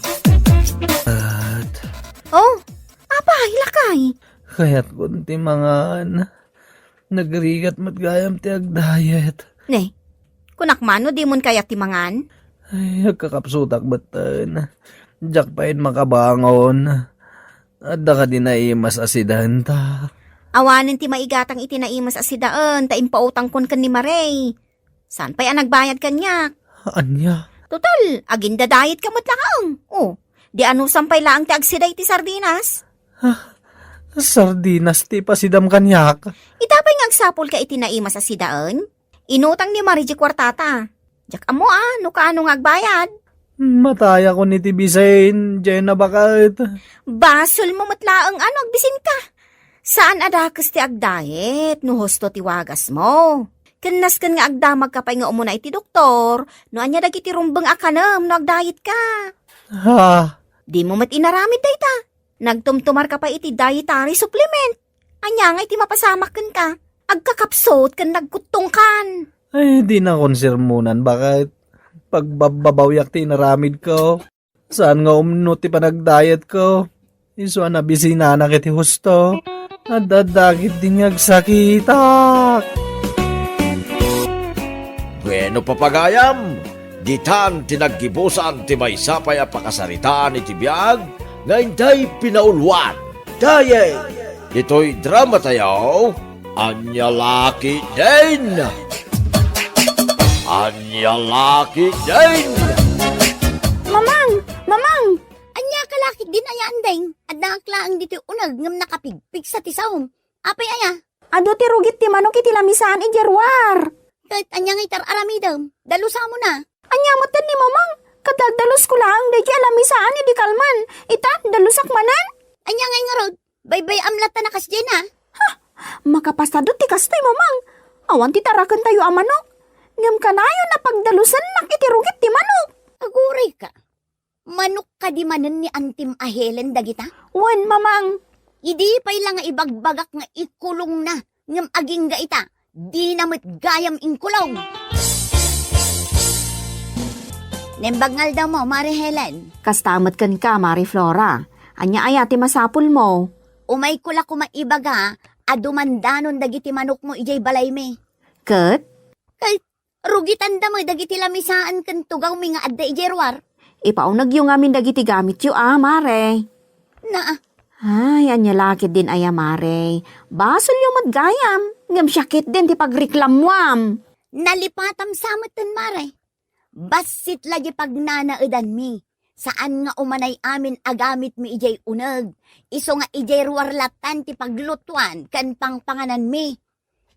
At Oh, apay, lakay? Kayatkon ti mangan. Nagrigat met gayam ti agdayet. Ne, kunak man no dimon kayat ti mangan? Ay, agkakapsutak metten. Diak pay makabangon. Adda kadi naimas a sidaenta? Awanen ti maigatang iti naimas a sidaen ta impautangkon ken ni Mare. Saan pay a nagbayad kaniak? Ania? Total, agindadayet ka met laeng. Oh, di anusan pay laeng ti agsida iti sardinas? Ah, sardinas ti ipasidam kaniak? Ita pay nga agsapulka iti naimas a sidaen? Inutang ni Mare diay kuartata. Diak ammo a, no kaano nga agbayad. Matayakon iti bisin, Jenna, baket. Basolmo met laeng a no agbisinka. Saan a dakes ti agdayet no husto ti wagasmo. Ken nasken nga agdamagka pay nga umuna iti doktor no ania dagiti rumbeng a kanem no agdayetka. Ha? Dimo met inaramid dayta. Nagtumtumarka pay iti dietary supplement. Ania ngay ti mapasamak kenka? Agkakapsut ken nagkuttongkan. Ay, dinakon sermonan, baket. Pagbabbabawiak ti inaramidko. Saan nga umno ti panagdayetko. Isu a nabisinanak iti husto. Adda-adda ketdi nga agsakitak. Bueno, papagayam, ditan ti naggibusan ti maysa pay a pakasaritaan iti biag nga inday pinauluan. Dayeg! Ditoy dramatayo, Ania La Ketdin! Ania La Ketdin! Mamang! Mamang! Ania ka La Ketdin aya, Andeng? Adda nga laeng ditoy uneg ngem nakapigpigsa ti saom. Apay aya? Adu ti rugit ti manok iti lamisaan idiay ruar. Ket ania nga itar-aramidem? Dalusamon a. Ania metten ni Mamang? Kadaldalusko laeng daydiay a lamisaan idi kalman. Ita, dalusak manen. Ania ngay ngarud? Baybay-am latta a kasdiay na. Ha! Makapasado ti kastoy, Mamang. Awan ti tarakentayo a manok. Ngem kanayon a pagdalusennak iti rugit ti manok. Agurayka. Manok kadi manen ni Antim a Helen dagita? Wen, Mamang. Idi pay la nga ibagbagak nga ikulongna, ngem agingga ita, dina met gayam inkulong. Naimbag nga aldawmo, Mare Helen. Kasta met kenka, Mare Flora. Ania aya ti masapulmo? Umayko la koma ibaga a dumandanon dagiti manokmo idiay balaymi. Ket? Ket, rugitanda met dagiti lamisaan ken tugawmi nga adda idiay ruar. Ipaunegyo ngamin dagiti gamityo a, Mare. Naa. Ay, ania la ketdin aya, Mare. Basolyo met gayam, ngem siak ketdin ti pagreklamuam. Nalipatam sa metten, Mare. Bassit la di pagnanaedanmi. Saan nga umanay amin a gamitmi idiay uneg. Isu nga idiay ruar lattan ti paglutuan ken pangpangananmi.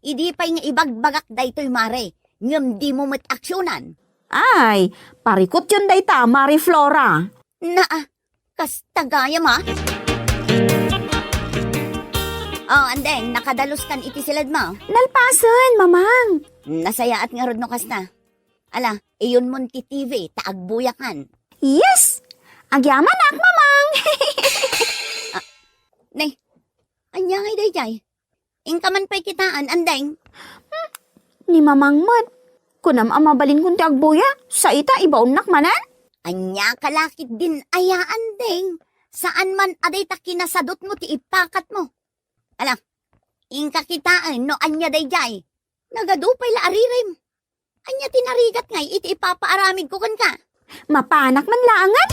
Idi pay nga ibagbagak daytoy, Mare, ngem dimo met aksionan. Ay, parikutyon dayta, Mare Flora. Naa, kasta gayam a. Oh, andeng, nakadaluskan iti siledmo. Nalpasen, Mamang. Nasayaat ngarud no kasta. Ala, iyonmon ti T V, ta agbuyakan. Yes! Agyamanak, Mamang! Ah, ne, ania ngay daydiay? Inka man pay kitaan, andeng? Hmm, ni Mamang met. Kunam a mabalinkon ti agbuya, sa ita ibaonnak manen? Ania ka la ketdin aya, andeng? Saan man a dayta kinasadutmo ti ipakatmo. Ala, inka kitaen no ania daydiay. Nagadu pay la a ririm. Ania ti narigat ngay iti ipapaaramidko kenka? Mapanak man laengen?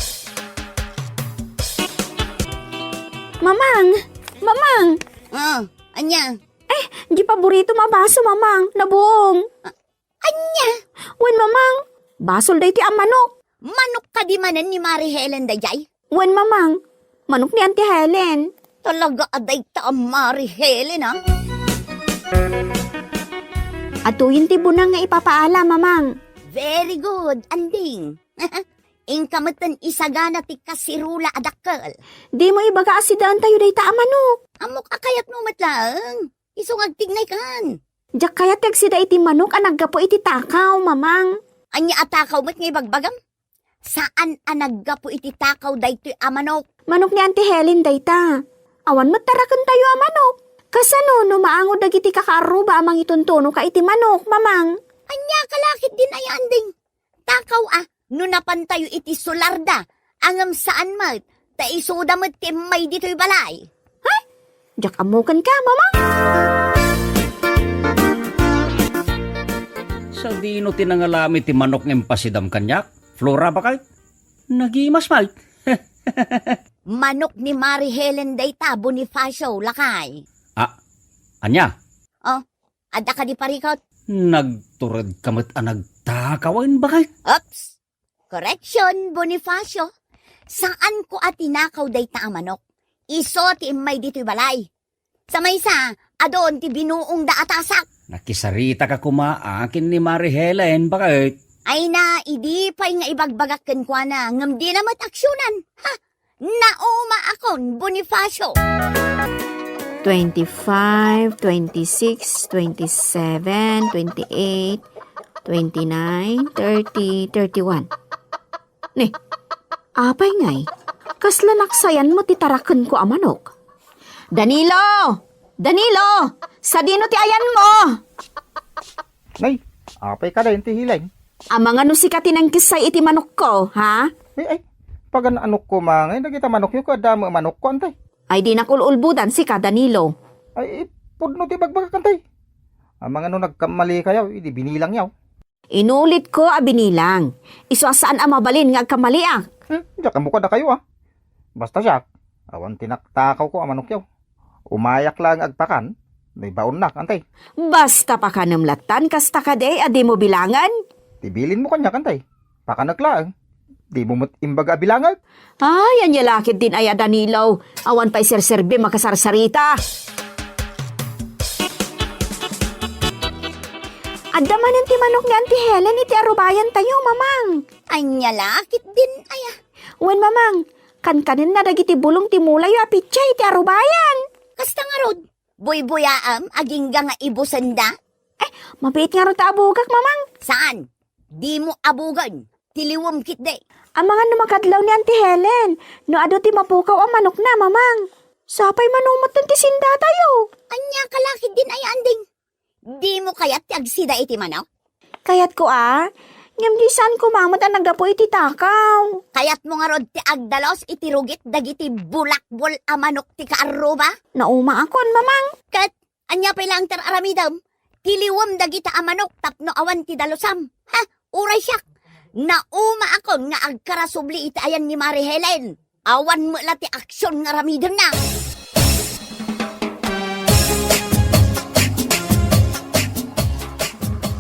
Mamang! Mamang! Ah, ania? Eh, di paborito a baso, Mamang. Nabuong. Ah, ania? Wen, Mamang. Basol daytoy a manok. Manok kadi manen ni Mari Helen daydiay? Wen, Mamang. Manok ni Auntie Helen. Talaga a dayta a Mari Helen, a? Atuyen ti bunang nga ipapaala, Mamang. Very good, anding. Inka metten isagana ti kasirula a dakkel. Dimo ibaga a sidaentayo dayta a manok. Ammok a kayatmo met laeng. Isu nga agtignaykan. Diak kayat ti agsida iti manok a naggapu iti takaw, Mamang. Ania a takaw met nga ibagbagam? Saan a naggapu iti takaw daytoy a manok. Manok ni Auntie Helen dayta. Awan met tarakentayo a manok. Kasano no maango dagiti kakaarruba a mangituntunoka iti manok, Mamang? Ania ka la ketdin aya, anding? Takaw a, no napantayo iti solarda, ngem saan met, ta isuda met ti immay ditoy balay. Ha? Diak ammo kenka, Mamang. Sadino ti nangalami ti manok nga impasidam kaniak? Flora, bakay? Nagimas, Mike. Manok ni Mari Helen dayta, Bonifacio, lakay. Ah, ania? Oh, adda kadi parikut? Nagturedka met a nagtakaw, bakay? Oops! Correction, Bonifacio. Saanko a tinakaw dayta a manok. Isu ti immay ditoy balay. Sa maysa, adun ti binuongda a tasak. Nakisaritaka koma a ken ni Mari Helen, bakay? Ay na, idi pay nga ibagbagak kenkuana, ngem dina met aksionan. Ha? Naumaakon, Bonifacio! Twenty-five, twenty-six, twenty-seven, twenty-eight, twenty-nine, thirty, thirty-one. Ni, apay ngay? Kasla naksayan mo ti tarakenko a manok? Danilo! Danilo! Sadino ti ayanmo? Nay, apay kadayon ti Helen? Amangan no sika ti nangkissay iti manokko, ha? Ay, ay, pagan-anokko, Mamang, dagita manokyo ket adda met manokko, Antay. Ay, dinak ul-ulbodan sika, Danilo. Ay, pudno ti bagbagak, Antay. Amangan no nagkammalikayo, idi binilangyo. Inulitko a binilang. Isu a saan a mabalin nga agkammaliak. Hmm, diak ammo kadakayo, a. Basta siak, awan ti naktakawko a manokyo. Umayak laeng agpakan, no ibaonnak, Antay. Basta pakanem lattan, kasta kadi a dimo bilangen? Ti bilinmo kaniak, Antay. Pakanek laeng. Dimo met imbaga a bilangek. Ay, ania la ketdin aya, Danilo. Awan pay serserbim a kasarsarita. Adda manen ti manok ni Auntie Helen iti arubayantayo, Mamang. Ania la ketdin aya? Wen, Mamang, kankanenna dagiti bulong ti mulayo a pitsa iti arubayan. Kasta ngarud, buybuyaam agingga nga ibusenda? Eh, mabiit ngarud ta abugak, Mamang. Saan? Dimo abugen. Ti liwem ketdi. Amangan no makadlaw ni Auntie Helen, no adu ti mapukaw a manokna, Mamang. Sapay manumotten ti sindatayo. Ania ka lakit din ay anding? Dimo kayat ti agsida iti manok? Kayatko a, ngem di saan koma met a naggapu iti takaw. Kayatmo ngarud ti agdalus iti rugit dagiti bulakbol a manok ti kaarruba? Naumaakon, Mamang. Ket ania pay laeng ti ar-aramidem? Tiliwem dagita a manok tapno awan ti dalusam. Ha? Uray siak. Naumaakon nga agkarasubli iti ayan ni Mari Helen. Awan met la ti aksion nga aramidenna.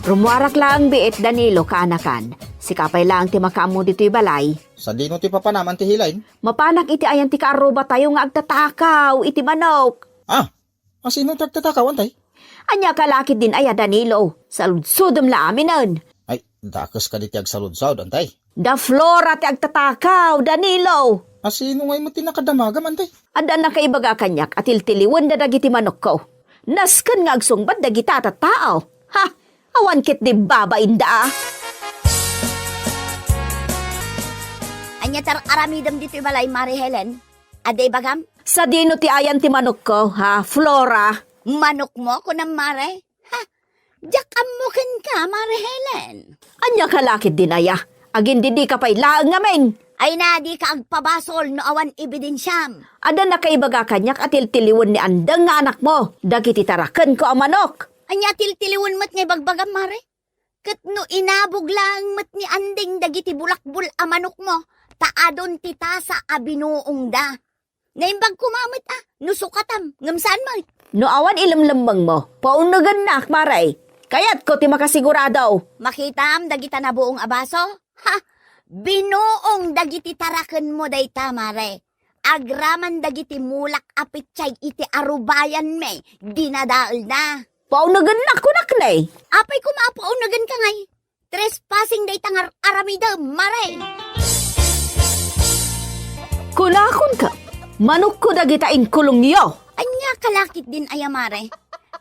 Rummuarak laeng biit, Danilo, kaanakan. Sika pay laeng ti makaammo ditoy balay. Sadino ti papanam, Anti Helen? Mapanak iti ayan ti kaarrubatayo nga agtatakaw iti manok. Ah, asino ti agtatakaw, Antay? Ania ka lakit din aya, Danilo? Saludsodem la aminen. Ay, dakes kadi ti agsaludsod, Antay? Da Flora ti agtatakaw, Danilo. Asino ngay met ti nakadamagam, Antay? Adda nakaibaga kaniak a tiltiliwenda dagiti manokko. Nasken nga agsungbat dagita a tattao. Ha? Awan ket di babainda a. Ania ti ar-aramidem ditoy balay, Mari Helen? Adda ibagam? Sadino ti ayan ti manokko, ha, Flora? Manokmo, kunam, Mare? Ha? Diak ammo kenka, Mare Helen. Ania ka lakit din aya? Agindidika pay laeng ngamin. Ay na, dika agpabasol no awan ebidensiam. Adda nakaibaga kaniak a tiltiliwen ni Andeng nga anakmo dagiti tarakenko a manok. Ania tiltiliwen met nga ibagbagam, Mare? Ket no inabog laeng met ni Andeng dagiti bulakbol a manokmo, ta adun ti tasa a binuongda. Naimbag koma met a, no sukatam, ngem saan met. No awan ilemlemmengmo, paunegennak, Mare. Kayatko ti makasigurado. Makitam dagita nabuong a baso? Ha! Binuong dagiti tarakenmo dayta, Mare. Agraman dagiti mulak a petsay iti arubayanmi, dinadaelna. Paunegennak, kunak ne. Apay koma a paunegenka ngay? Trespassing dayta nga ar-aramidem, Mare. Kunakon ket, manokko dagita inkulongyo. Ania ka lakit din aya, Mare?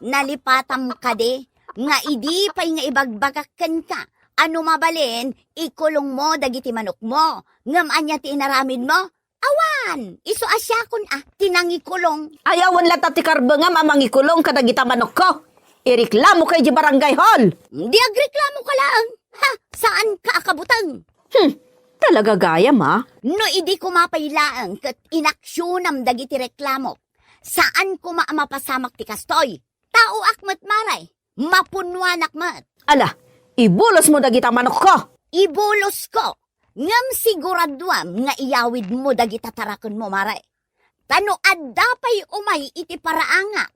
Nalipatam kadi nga idi pay nga ibagbagak kenka a no mabalin, ikulongmo dagiti manokmo. Ngem ania ti inaramidmo? Awan, isu a siakon a ti nangikulong. Ay, awan latta ti karbengam a mangikulong kadagita manokko. Ireklamok idiay barangay hall. Di agreklamo ka laeng. Ha, saanka a kabuteng. Hmm, talaga gayam, a? No idi koma pay laeng ket inaksionam dagiti reklamok, saan koma a mapasamak ti kastoy. Taoak met, Mare. Mapunnoanak met. Ala, ibulosmo dagita manokko. Ibulosko. Ngem siguraduam nga iyawidmo dagita tarakenmo, Mare. Ta no adda pay umay iti paraangak,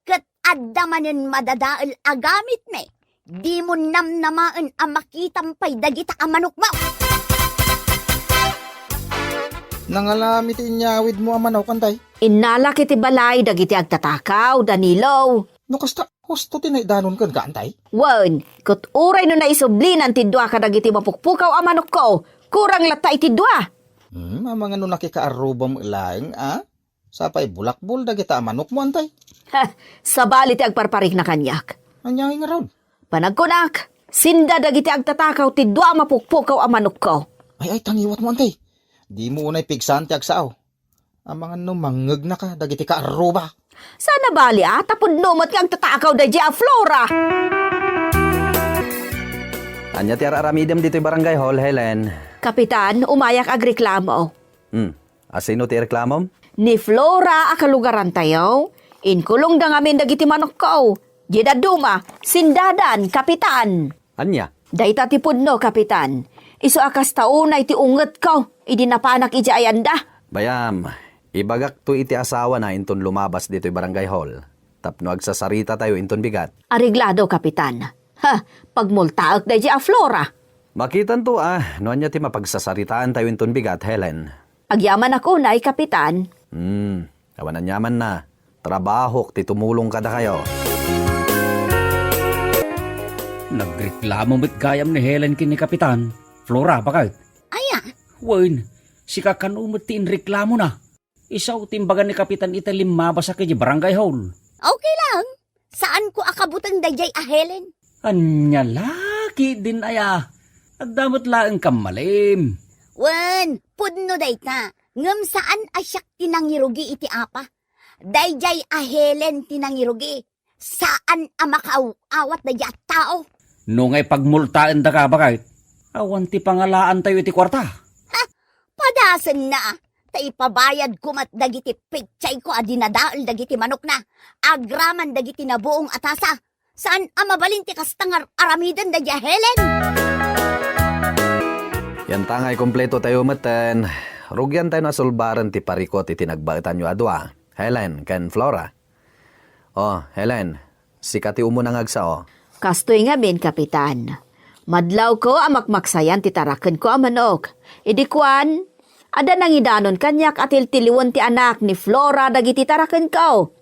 ket adda manen madadael a gamitmi, dimo namnamaen a makitam pay dagita a manokmo. Nangalami ti inyawidmo a manok, Antay? Innalak iti balay dagiti agtatakaw, Danilo. No kasta, husto ti naidanon kenka, Antay? Wen, ket uray no naisublinan ti dua kadagiti mapukpukaw a manokko, kurang latta iti dua. Hmm, amangan no nakikaarrubam laeng, a? Sapay bulakbol dagita a manokmo, Antay? Ha, sabali ti agparparikna kaniak. Ania ngay ngarud? Panagkunak, sinda dagiti agtatakaw ti dua a mapukpukaw a manokko. Ay, ay, tangiwatmo, Antay. Dimo unay pigsaan ti agsao. Amangan no mangngegnaka dagiti kaarruba. Saan a bali, a, ta pudno met nga agtatakaw daydiay a Flora. Ania ti ar-aramidem ditoy barangay hall, Helen? Kapitan, umayak agreklamo. Hmm. Asino ti reklamom? Ni Flora a kalugarantayo, inkulongda ngamin dagiti manokko. Diay dadduma, sindadan, Kapitan. Ania? Dayta ti pudno, Kapitan. Isu a kasta unay ti ungetko idi napanak idiay ayanda. Bayam, ibagakto iti asawana inton lumabas ditoy barangay hall tapno agsasaritatayo inton bigat. Areglado, Kapitan. Ha, pagmultaek daydiay a Flora. Makitanto a no ania ti mapagsasaritaantayo inton bigat, Helen. Agyamanak unay, Kapitan. Hmm, awan aniamanna. Trabahok ti tumulong kadakayo. Nagreklamo met gayam ni Helen ken ni Kapitan. Flora, baket? Aya? Wen, sika kano met ti inreklamona. Isu ti imbaga ni Kapitan iti limmabasak idiay barangay hall. Okay lang. Saanko a kabuteng daydiay a Helen. Ania la ketdin aya? Adda met laeng kammalim. Wen, pudno dayta. Ngem saan a siak ti nangirugi iti apa. Daydiay a Helen ti nangirugi. Saan a makaaw-awat daydiay a tao. No nga ipagmultaendaka, baket, awan ti pangalaantayo iti kuarta. Ha? Padasenna, ta ipabayadko met dagiti pitsayko a dinadael dagiti manokna, agraman dagiti nabuong a tasa. Saan a mabalin ti kasta nga aramiden daydiay a Helen? Yantangay kompleto tayo metten. Rugian tayo a sulbaren ti parikut iti nagbaetanyo a dua, Helen ken Flora. Oh, Helen, sika ti umuna nga agsao. Kastoy ngamin, Kapitan. Madlawko a makmaksayan ti tarakenko a manok. Idi kuan, adda nangidanon kaniak a tiltiliwen ti anak ni Flora dagiti tarakenko.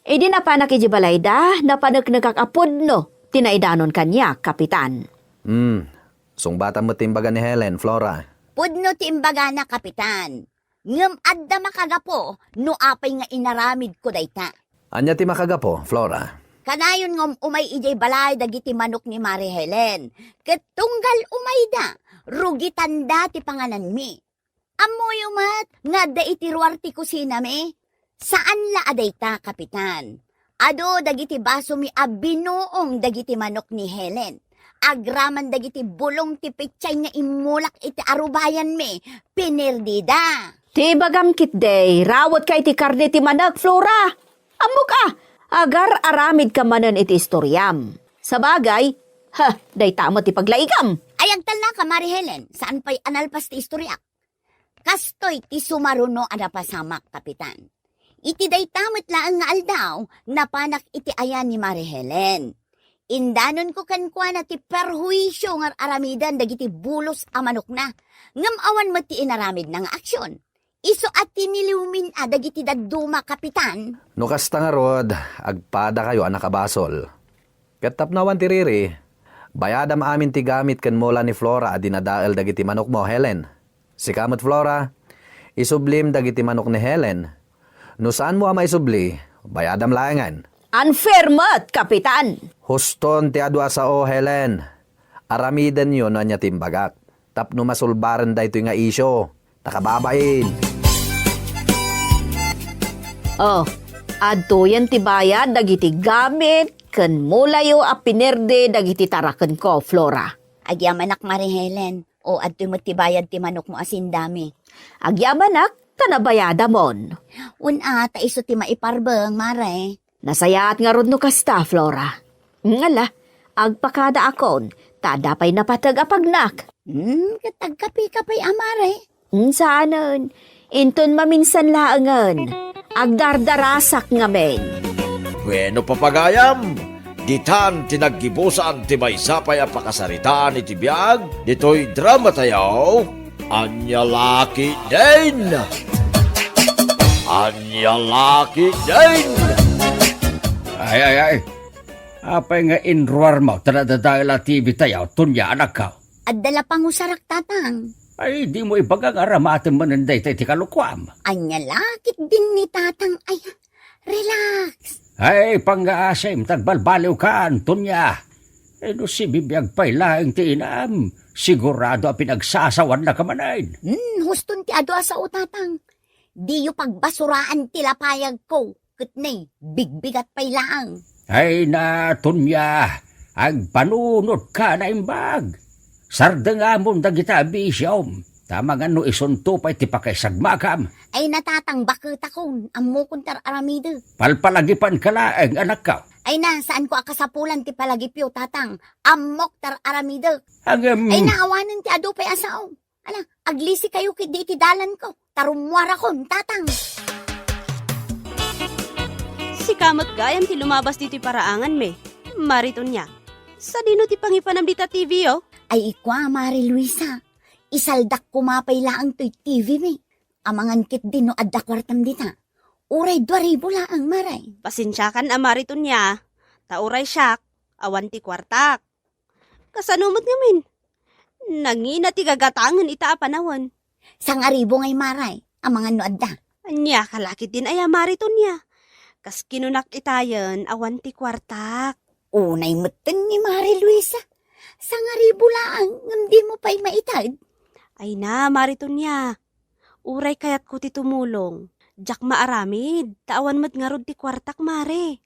Idi napanak idiay balayda, napaneknekak a pudno ti naidanon kaniak, Kapitan. Hmm, sungbatam met ti imbaga ni Helen, Flora. Pudno ti imbagana, Kapitan. Ngem adda makagapu no apay nga inaramidko dayta. Ania ti makagapu, Flora? Kanayon nga um-umay idiay balay dagiti manok ni Mari Helen. Ket tunggal umayda, rugitanda ti pangananmi. Ammoyo met nga adda iti ruar ti kusinami? Saan la a dayta, Kapitan. Adu dagiti basomi a binuong dagiti manok ni Helen. Agraman dagiti bulong ti pitsay nga immulak iti arubayanmi, pinirdida. Ti ibagam ketdi, rawetka iti karne ti manok, Flora. Ammok a, agar-aramidka manen iti istoriam. Sabagay, ha, dayta met ti paglaigam. Ay, agtalnaka, Mari Helen, saan pay a nalpas ti istoriak. Kastoy ti sumaruno a napasamak, Kapitan. Iti dayta met laeng nga aldaw, napanak iti ayan ni Mari Helen. Indanonko kenkuana ti perhuisio nga ar-aramiden dagiti bulos a manokna, ngem awan met ti inaramidna nga aksion. Isu a tiniliwmin a dagiti dadduma, Kapitan. No kasta ngarud, agpadakayo a nakabasol. Ket tapno awan ti riri, bayadam amin ti gamit ken mula ni Flora a dinadael dagiti manokmo, Helen. Sika met, Flora, isublim dagiti manok ni Helen. No saanmo a maisubli, bayadam laengen. Unfair met, Kapitan! Huston ti adu a sao, Helen. Aramidenyo no ania ti imbagak tapno masulbaren daytoy nga isyu. Ta kababain. Oh, adtoyen ti bayad dagiti gamit ken mulayo a pinerdi dagiti tarakenko, Flora. Agyamanak, Mari Helen. O, adtoy met ti bayad ti manokmo a sindami. Agyamanak, ta nabayadamon. Wen a, ta isu ti maiparbeng, Mare. Nasayaat ngarud no kasta, Flora. Ngala, agpakadaakon, ta adda pay napateg a pagnak. Hmm, ket agkapika pay a, Mare? Hmm, saanen. Inton maminsan laengen, agdardarasak ngamin. Bueno, papagayam, ditan ti naggibusan ti maysa pay a pakasaritaan iti biag ditoy drama tayo, Ania La Ketdin! Ania La Ketdin! Ay, ay, ay. Apay nga inruarmo ta nadadael a T V tayo, Tonia, anakko? Adda la pangusarak, Tatang. Ay, dimo ibaga nga aramatem manen dayta iti kalokuam. Ania La Ketdin ni Tatang. Ay, relax. Ay, pangngaasim, ta agbalbaliwkan, Tonia. Ay, no sibibiag pay laeng ti inam, sigurado a pinagsasawanna ka manen. Hmm, huston ti adu a sao, Tatang. Diyo pagbasuraan ti lapayagko, ket ne, bigbigat pay laeng. Ay na, Tonia, agpanunotka a naimbag. Sardengamon dagita a bisiom, ta amangan no isunto pay ti pakaisagmakam. Ay na, Tatang, baketakon, ammokon ti ar-aramidek. Palpalagipanka laeng, anakko. Ay na, saanko a kasapulan ti palagipyo, Tatang. Ammok ti ar-aramidek. Ngem. Ay na, awanen ti adu pay a sao. Ala, aglisikayo ketdi iti dalanko, ta rummuarakon, Tatang. Sika met gayam ti lumabas ditoy paraanganmi, Mari Tonia. Sadino ti pangipanam dita T V, oh? Ay, ikua, Mari Luisa. Isaldak koma pay laeng toy T V mi. Amangan ketdi no adda kuartam dita. Uray dua ribu laeng, Mare. Pasensiakan a, Mari Tonia. Ta uray siak, awan ti kuartak. Kasano met ngamin? Nangina ti gagatangen ita a panawen. Sangaribu ngay, Mare, amangan no adda. Ania ka la ketdin aya, Mari Tonia? Kas kinunak itayen, awan ti kuartak. Unay metten ni Mari Luisa. Sangaribu laeng, ngem dimo pay maited? Ay na, Mari Tonia. Uray kayatko ti tumulong. Diak maaramid, ta awan met ngarud ti kuartak, Mare.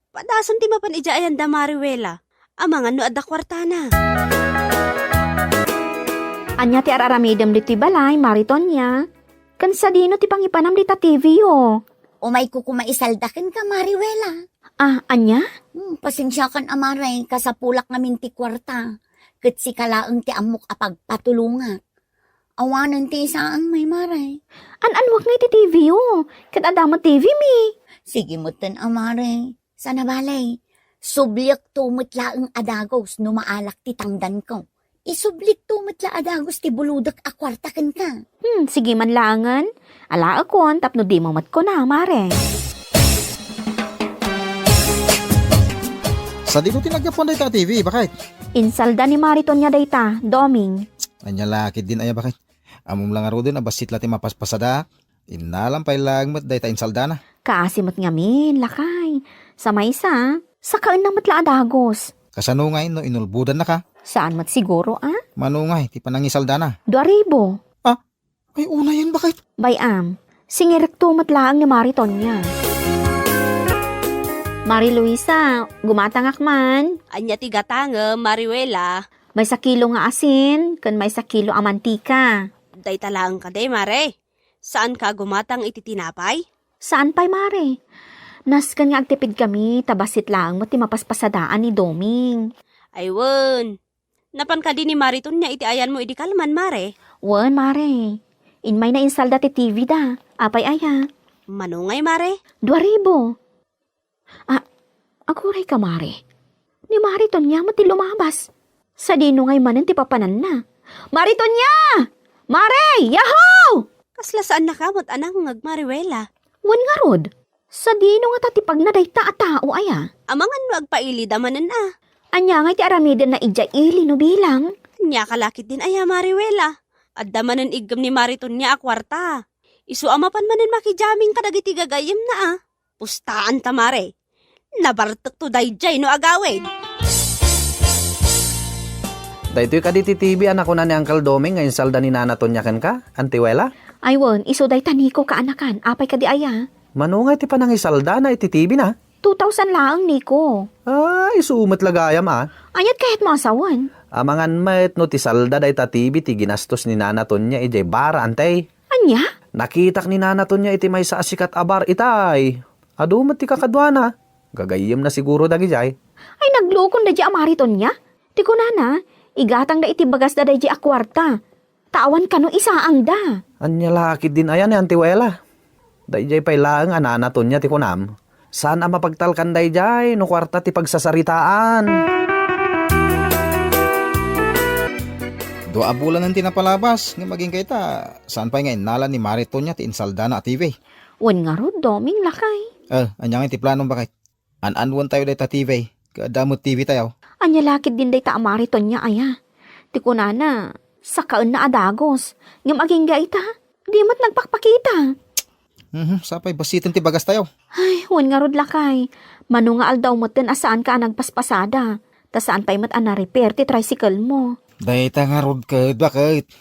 Padason ti mapan idiay ayan da Mare Wela. Amangan no adda kuartana. Ania ti ar-aramidem ditoy balay, Mare Tonia? Ken sadino ti pangipanam dita T V yo? Umayko koma isalda kenka, Mare Wela. Ah, ania? Hmm, pasensiakan a, Mare, kasapulak ngamin ti kuarta. Ket sika laeng ti ammok a pagpatulongak. Awanen ti isaang, Mare. An-annuak nga iti T V yo. Ket adda met T V mi. Sige metten a, Mare. Saan a bale, subliekto met laeng a dagus no maalak ti tangdanko. Isublikto met la a dagus ti bulodek a kuarta kenka. Hmm, sige man laengen. Alaekon tapno dimo met kuna, Mare. Sadino ti naggapuan dayta a T V, baket? Insalda ni Mare Tonia dayta, Doming. Ania la ketdin aya, baket? Ammom la ngaruden a bassit la ti mapaspasada. Innalam pay laeng met dayta insaldana. Kaasi met ngamin, lakay. Sa maysa, sakaenna met la a dagus. Kasano ngay no inulbodannaka? Saan met siguro, a? Mano ngay ti panangisaldana? Dua ribu. Ah, ay, unayen, baket? Bay-am, singirekto met laeng ni Mare Tonia. Mare Luisa, gumatangak man. Ania ti gatangem, Mare Wela? Maysa kilo nga asin, ken maysa kilo a mantika. Dayta laeng kadi, Mare. Saanka a gumatang iti tinapay? Saan pay, Mare. Nasken nga agtipidkami, ta bassit laeng met ti mapaspasadaan ni Doming. Ay wen. Napan kadi ni Mare Tonia iti ayanmo idi kalman, Mare? Wen, Mare. Immayna insalda ti T V da. Apay aya? Mano ngay, Mare? Dua ribu. Ah, agurayka, Mare. Ni Mare Tonia met ti lumabas. Sadino ngay manen ti papananna? Mare Tonia! Mare! Yahoo! Kasla saannaka met a nangngeg, Mare Wela. Wen ngarud, sadino ngata ti pagna dayta a tao aya? Amangan no agpailida manen a. Ania ngay ti aramidenna idiay ili no bilang? Ania ka la ketdin aya, Mare Wela? Adda manen iggem ni Mare Tonia a kuarta. Isu a mapan manen makijaming kadagiti gagayyemna a. Pustaanta, Mare. Nabartekto daydiay no agawid. Daytoy kadi ti T V a nakuna ni Uncle Doming nga insalda ni Nana Tonia kenka, Auntie Wela? Ay wen, isu dayta Nico kaanakan. Apay kadi aya? Mano ngay ti panangisaldana iti T V na? Two thousand laeng, Nico. Ah, isu met la gayam a. Aniat kayatmo a sawen? Amangan met no ti salda dayta T V ti ginastos ni Nana Tonia idiay bar, Auntie. Ania? Nakitak ni Nana Tonia iti maysa a sikat a bar itay. Adu met ti kakaduana. Gagayyemna siguro dagidiay. Ay, naglukon daydiay a Mare Tonia. Ti kunana, igatangda iti bagasda daydiay a kuarta. Ta awan kano isaangda. Ania la ketdin aya ni Auntie Wela? Daydiay pay laeng a Nana Tonia ti kunam. Saan a mapagtalkan daydiay no kuarta ti pagsasaritaan. Dua a bulanen ti napalabas, ngem agingga ita, saan pay nga innala ni Mare Tonia ti insaldana a T V. Wen ngarud, Doming, lakay. Eh, ania ngay ti planom, baket? An-anuen tayo dayta T V, ket adda met T V tayo. Ania la ketdin dayta a Mare Tonia aya? Ti kunana, sakaenna a dagus. Ngem agingga ita, di met nagpakpakita. Mhm, sapay bassiten ti bagas tayo. Ay, wen ngarud lakay. Mano nga aldaw metten a saanka a nagpaspasada. Ta saan pay met a na-repair ti tricycle mo. Dayta ngarud ket, baket.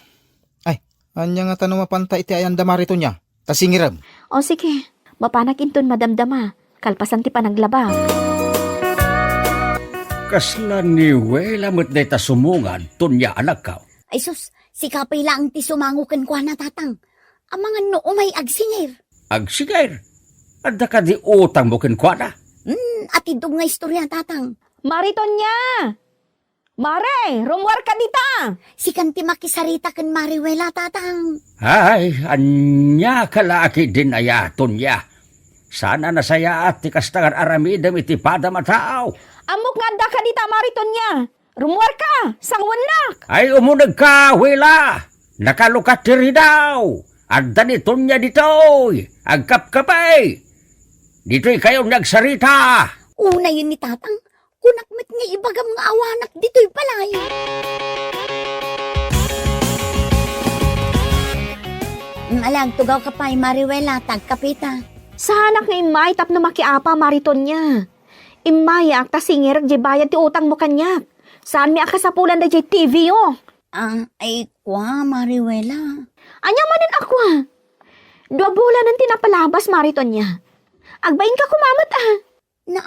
Ay, ania ngata no mapanta iti ayanda Mare Tonia? Ta singirem. O sige, mapanak inton madamdama, kalpasan ti panaglabak. Kasla ni Wela met dayta sumungad, Tonia, anakko. Ay sus, sika pay laeng ti sumango kenkuana, tatang. Amangan no umay agsingir. Agsingir? Adda kadi utangmo kenkuana? Hmm, atiddog nga istorya, tatang. Mare Tonia! Mare, rummuarka dita! Sikan ti makisarita ken Mare Wela, tatang. Ay, ania ka la ketdin aya, Tonia? Saan a nasayaat ti kasta nga ar-aramidem iti padam a tao. Ammok nga addaka dita, Mare Tonia. Rummuarka, sanguennak. Ay, umunegka, Wela. Nakalukat ti ridaw. Adda ni Tonia ditoy. Agkapkapi. Ditoy kayo nagsarita. Unayen ni tatang. Kunak met nga ibagam nga awanak ditoy balay. Mm, ala, agtugawka pay, Mare Wela, ta agkapita. Saanak nga immay tapno makiapa, Mare Tonia. Immayak ta singirek diay bayad ti utangmo kaniak. Saanmi a kasapulan daydiay T V yo. Ah, ay, kua, Mare Wela. Ania manen a kua? Dua bulanen ti napalabas, Mari Tonia. Agbainka koma met, a. Na,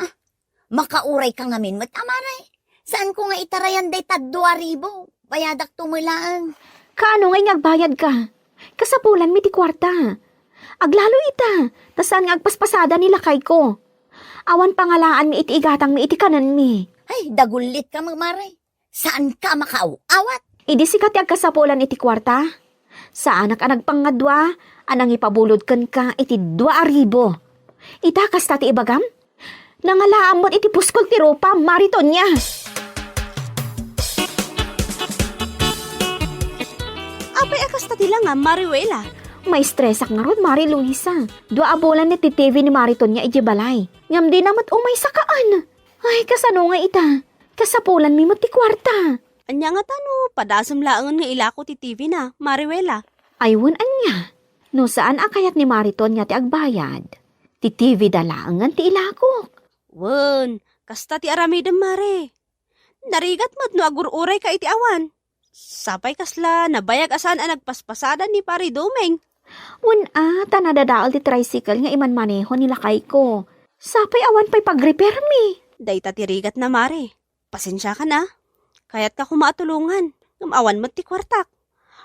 makaurayka ngamin met, a, Mare. Saanko nga itarayan dayta dua ribu? Bayadakto met laeng. Kaano ngay nga agbayadka? Kasapulanmi ti kuarta. Aglalo ita, ta saan nga agpaspasada ni lakayko. Awan pangalaanmi iti igatangmi iti kanenmi. Ay, dagullitka met, Mare. Saanka makaaw-awat? Idi sika ti agkasapulan iti kuarta, saanak a nagpangadua a nangipabulod kenka iti dua a ribu. Ita, kasta ti ibagam? Nangalaam met iti puskol ti rupam, Mari Tonia. Apay a kasta ti langam, Mari Wela? Maistresak ngarud, Mari Luisa. Dua a bulan ti T V ni Mari Tonia idiay balay. Ngem dina met umay sakaen. Ay, kasano nga ita? Kasapulanmi met ti kuarta. Ania ngata no padasem laengen nga ilako ti T V na, Mari Wela? Ay, wen ania? No saan a kayat ni Mari Tonia ti agbayad, ti T V da laengen ti ilakok. Wen, kasta ti aramidem, Mare. Narigat met no agur-urayka iti awan. Sapay kasla nabayag a saan a nagpaspasada ni Pari Doming. Wen a, ta nadadael ti tricycle nga imanmaneho ni lakayko. Sapay awan pay pagrepairmi. Dayta ti rigatna, Mare. Pasensiakan a. Kayatka koma a tulongan, ngem awan met ti kuartak.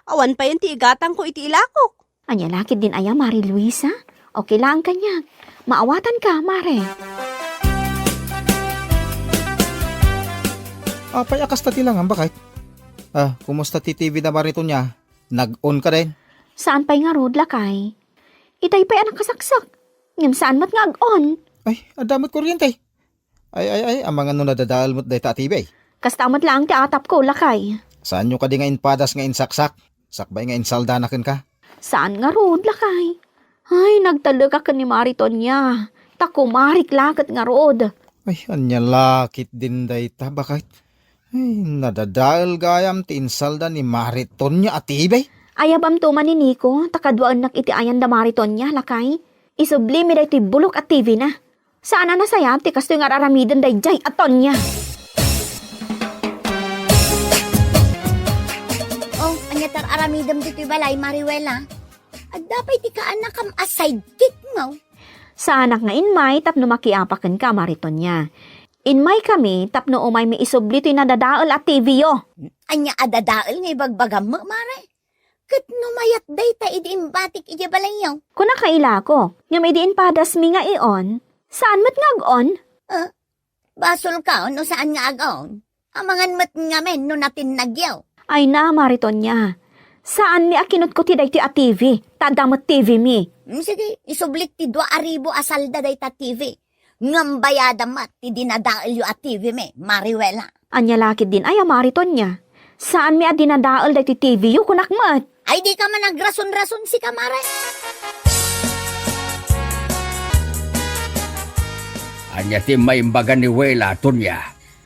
Awan payen ti igatangko iti ilakok. Ania la ketdin aya, Mari Luisa? Okay laeng kaniak. Maawatanka, Mare. Apay a kasta ti langam, baket? Ah, kumusta ti T V da, Mari Tonia? Nag-on ka din? Saan pay ngarud, lakay. Itay pay a nakasaksak. Ngem saan met nga ag-on. Ay, adda met kuryente. Ay, ay, ay, amangan no nadadael met dayta a T V. Kasta met laeng ti atapko, lakay. Saanyo kadi nga impadas nga insaksak? Sakbay nga insaldana kenka? Saan ngarud, lakay. Ay, nagtalek a ken ni Mari Tonia. Ta kumarik la ket ngarud. Ay, ania la ketdin dayta, baket? Ay, nadadael gayam ti insalda ni Mari Tonia a T V. Ayabamto man ni Nico, ta kaduaennak iti ayan da Mari Tonia, lakay. Isublimi daytoy bulok a T V na. Saan a nasayaat ti kastoy nga ar-aramiden daydiay a Tonia. Oh, ania ti ar-aramidem ditoy balay, Mari Wela? Adda pay ti kaanakam a sidekick, no? Saanak nga immay tapno makiapa kenka, Mari Tonia. Immaykami tapno umaymi isubli toy nadadael a T V yo. Ania a dadael nga ibagbagam met, Mare? Ket no mayat dayta idi imbatik idiay balayyo? Kunak a ilako, ngem idi impadasmi nga i-on, saan met nga ag-on? Ah, basolka no saan nga ag-on? Amangan met ngamin no natinnagyo. Ay na, Mari Tonia. Saanmi a kinutkuti daytoy a T V, ta adda met T V mi. Mm, sige, isublik ti dua a ribu a salda dayta T V. Ngem bayadam met ti dinadaelyo a T V mi, Mari Wela. Ania la ketdin aya, Mari Tonia? Saanmi a dinadael daytoy T V yo, kunak met. Ay, dika man agrason-rason, sika, Mare. Ania ti maimbaga ni Wela, Tonia?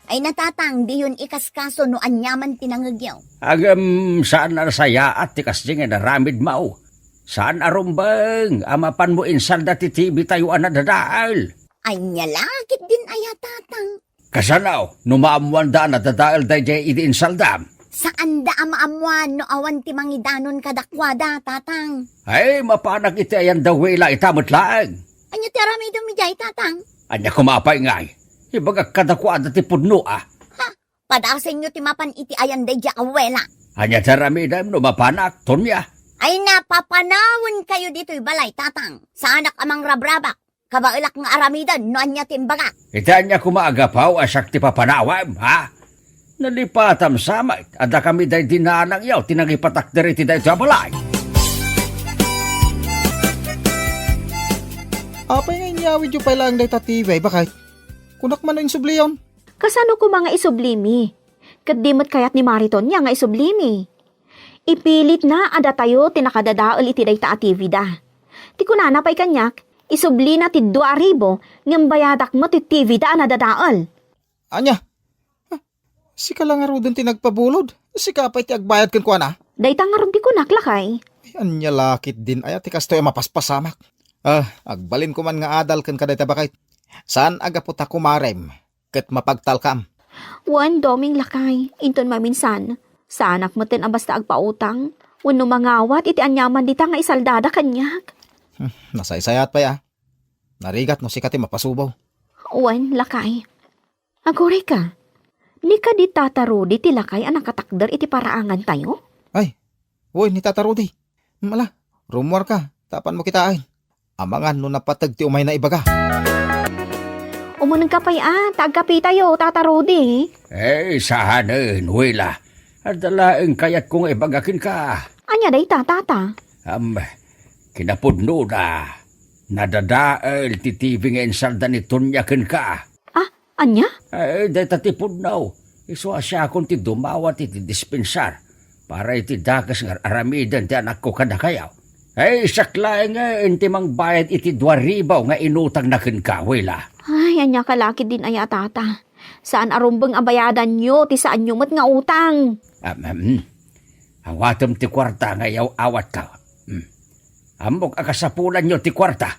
Ay, natatang, diyon ikaskaso no aniaman ti nangegyo. Agem, saan a nasayaat ti kasdi nga inaramidmo. Saan a rumbeng a mapanmo insalda ti T V tayo a nadadael. Ania la ketdin aya, tatang? Kasano no maammoanda a nadadael daydiay idi insaldam? Saanda a maammoan no awan ti mangidanon kadakuada, tatang. Ay, mapanak iti ayan da Wela ita met laeng. Ania ti aramidem idiay, tatang? Ania koma pay ngay? Ibagak kadakuada ti pudno a. Ha? Padasenyo ti mapan iti ayan daydiay a Wela. Ania ti aramidem no mapanak, Tonia? Ay, napapanawen kayo ditoy balay, tatang. Saanak a mangrabrabak. Kabaelak nga aramiden no ania ti imbagak. Iti ania koma a gapu a siak ti papanawem, ha? Nalipatam sa met a dakami daydi nanangyo ti nangipatakder iti daytoy a balay. Apay nga inyawidyo pay laeng dayta T V, baket? Kunak man no insubliyon. Kasano koma nga isublimi? Ket di met kayat ni Mari Tonia nga isublimi. Ipilitna a datayo ti nakadadael iti dayta a T V da. Ti kunana pay kaniak, isublina ti dua a ribu, ngem bayadak met ti T V da a nadadael. Ania? Ah, sika la ngaruden ti nagpabulod? Sika pay ti agbayad kenkuana? Dayta ngarud ti kunak, lakay. Ay, ania la ketdin aya ti kastoy a mapaspasamak? Ah, agbalin koman nga adal kenka dayta, baket. Saan a gapu ta kumarem ket mapagtalkam. Wen, Doming, lakay, inton maminsan, saanak metten a basta agpautang wenno mangawat iti aniaman dita nga isaldada kaniak. Hmm, nasaysayaat pay a. Narigat no sika ti mapasubaw. Wen, lakay. Agurayka. Ni kadi Tata Rudy ti lakay a nakatakder iti paraangantayo? Ay, wen, ni Tata Rudy. Hmm, ala, rummuarka, ta apanmo kitaen. Amangan no napateg ti umayna ibaga. Umunegka pay a, ta agkapitayo, Tata Rudy. Eh, saanen, Wela. Adda laeng kayatko nga ibaga kenka. Ania dayta, Tata? Am, kinapudnona, nadadael ti T V nga insalda ni Tonia kenka. Ah, ania? Eh, dayta ti pudno. Isu a siakon ti dumawat iti dispensar para iti dakes nga ar-aramiden ti anakko kadakayo. Eh, siak laengen ti mangbayad iti dua ribu nga inutangna kenka, Wela. Ay, ania ka lakay din aya, Tata. Saan a rumbeng a bayadanyo ti saanyo met nga utang. Am, am. Awatem ti kuarta nga iyaw-awatko. Hmm. Ammok a kasapulanyo ti kuarta.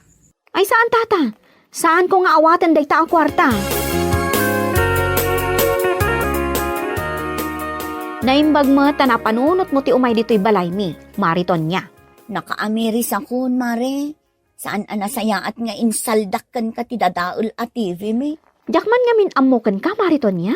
Ay, saan, Tata. Saanko nga awaten dayta a kuarta. Naimbag met ta napanunotmo ti umay ditoy balaymi, Mari Tonia. Nakaamirisakon, Mare. Saan a nasayaat nga insaldak kenka ti dadael a T V mi. Diak man ngamin ammo kenka, Mari Tonia.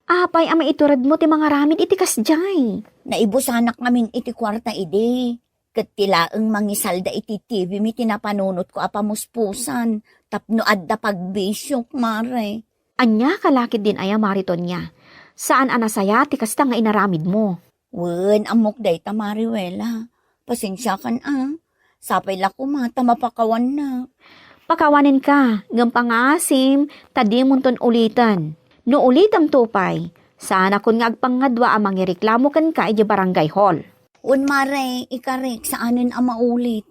Apay a maituredmo ti mangaramid iti kasdiay? Naibusanak ngamin iti kuarta idi. Ket ti laeng mangisalda iti T V mi ti napanunotko a pamuspusan tapno adda pagbisiok, Mare. Ania ka lakay din aya, Mari Tonia? Saan a nasayaat ti kasta nga inaramidmo. Wen, ammok dayta, Mari Wela. Pasensiakan a. Sapay la koma ta mapakawannak. Pakawanenka, ngem pangaasim, ta dimonton uliten. No ulitemto pay, saanakon nga agpangngadua a mangireklamo kenka idiay barangay hall. Wen, Mare, ikarik, saanen a maulit.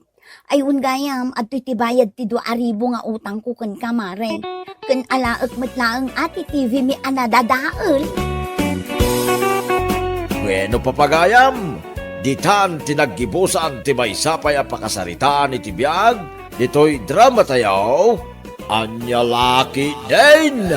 Ay, wen gayam, adtoy ti bayad ti dua a ribu nga utangko kenka, Mare. Ken alaek met laeng a ti T V mi a nadadael. Wenno, papagayam, ditan ti naggibusan ti maysa pay a pakasaritaan iti biag ditoy dramatayo, Ania Lakay Din.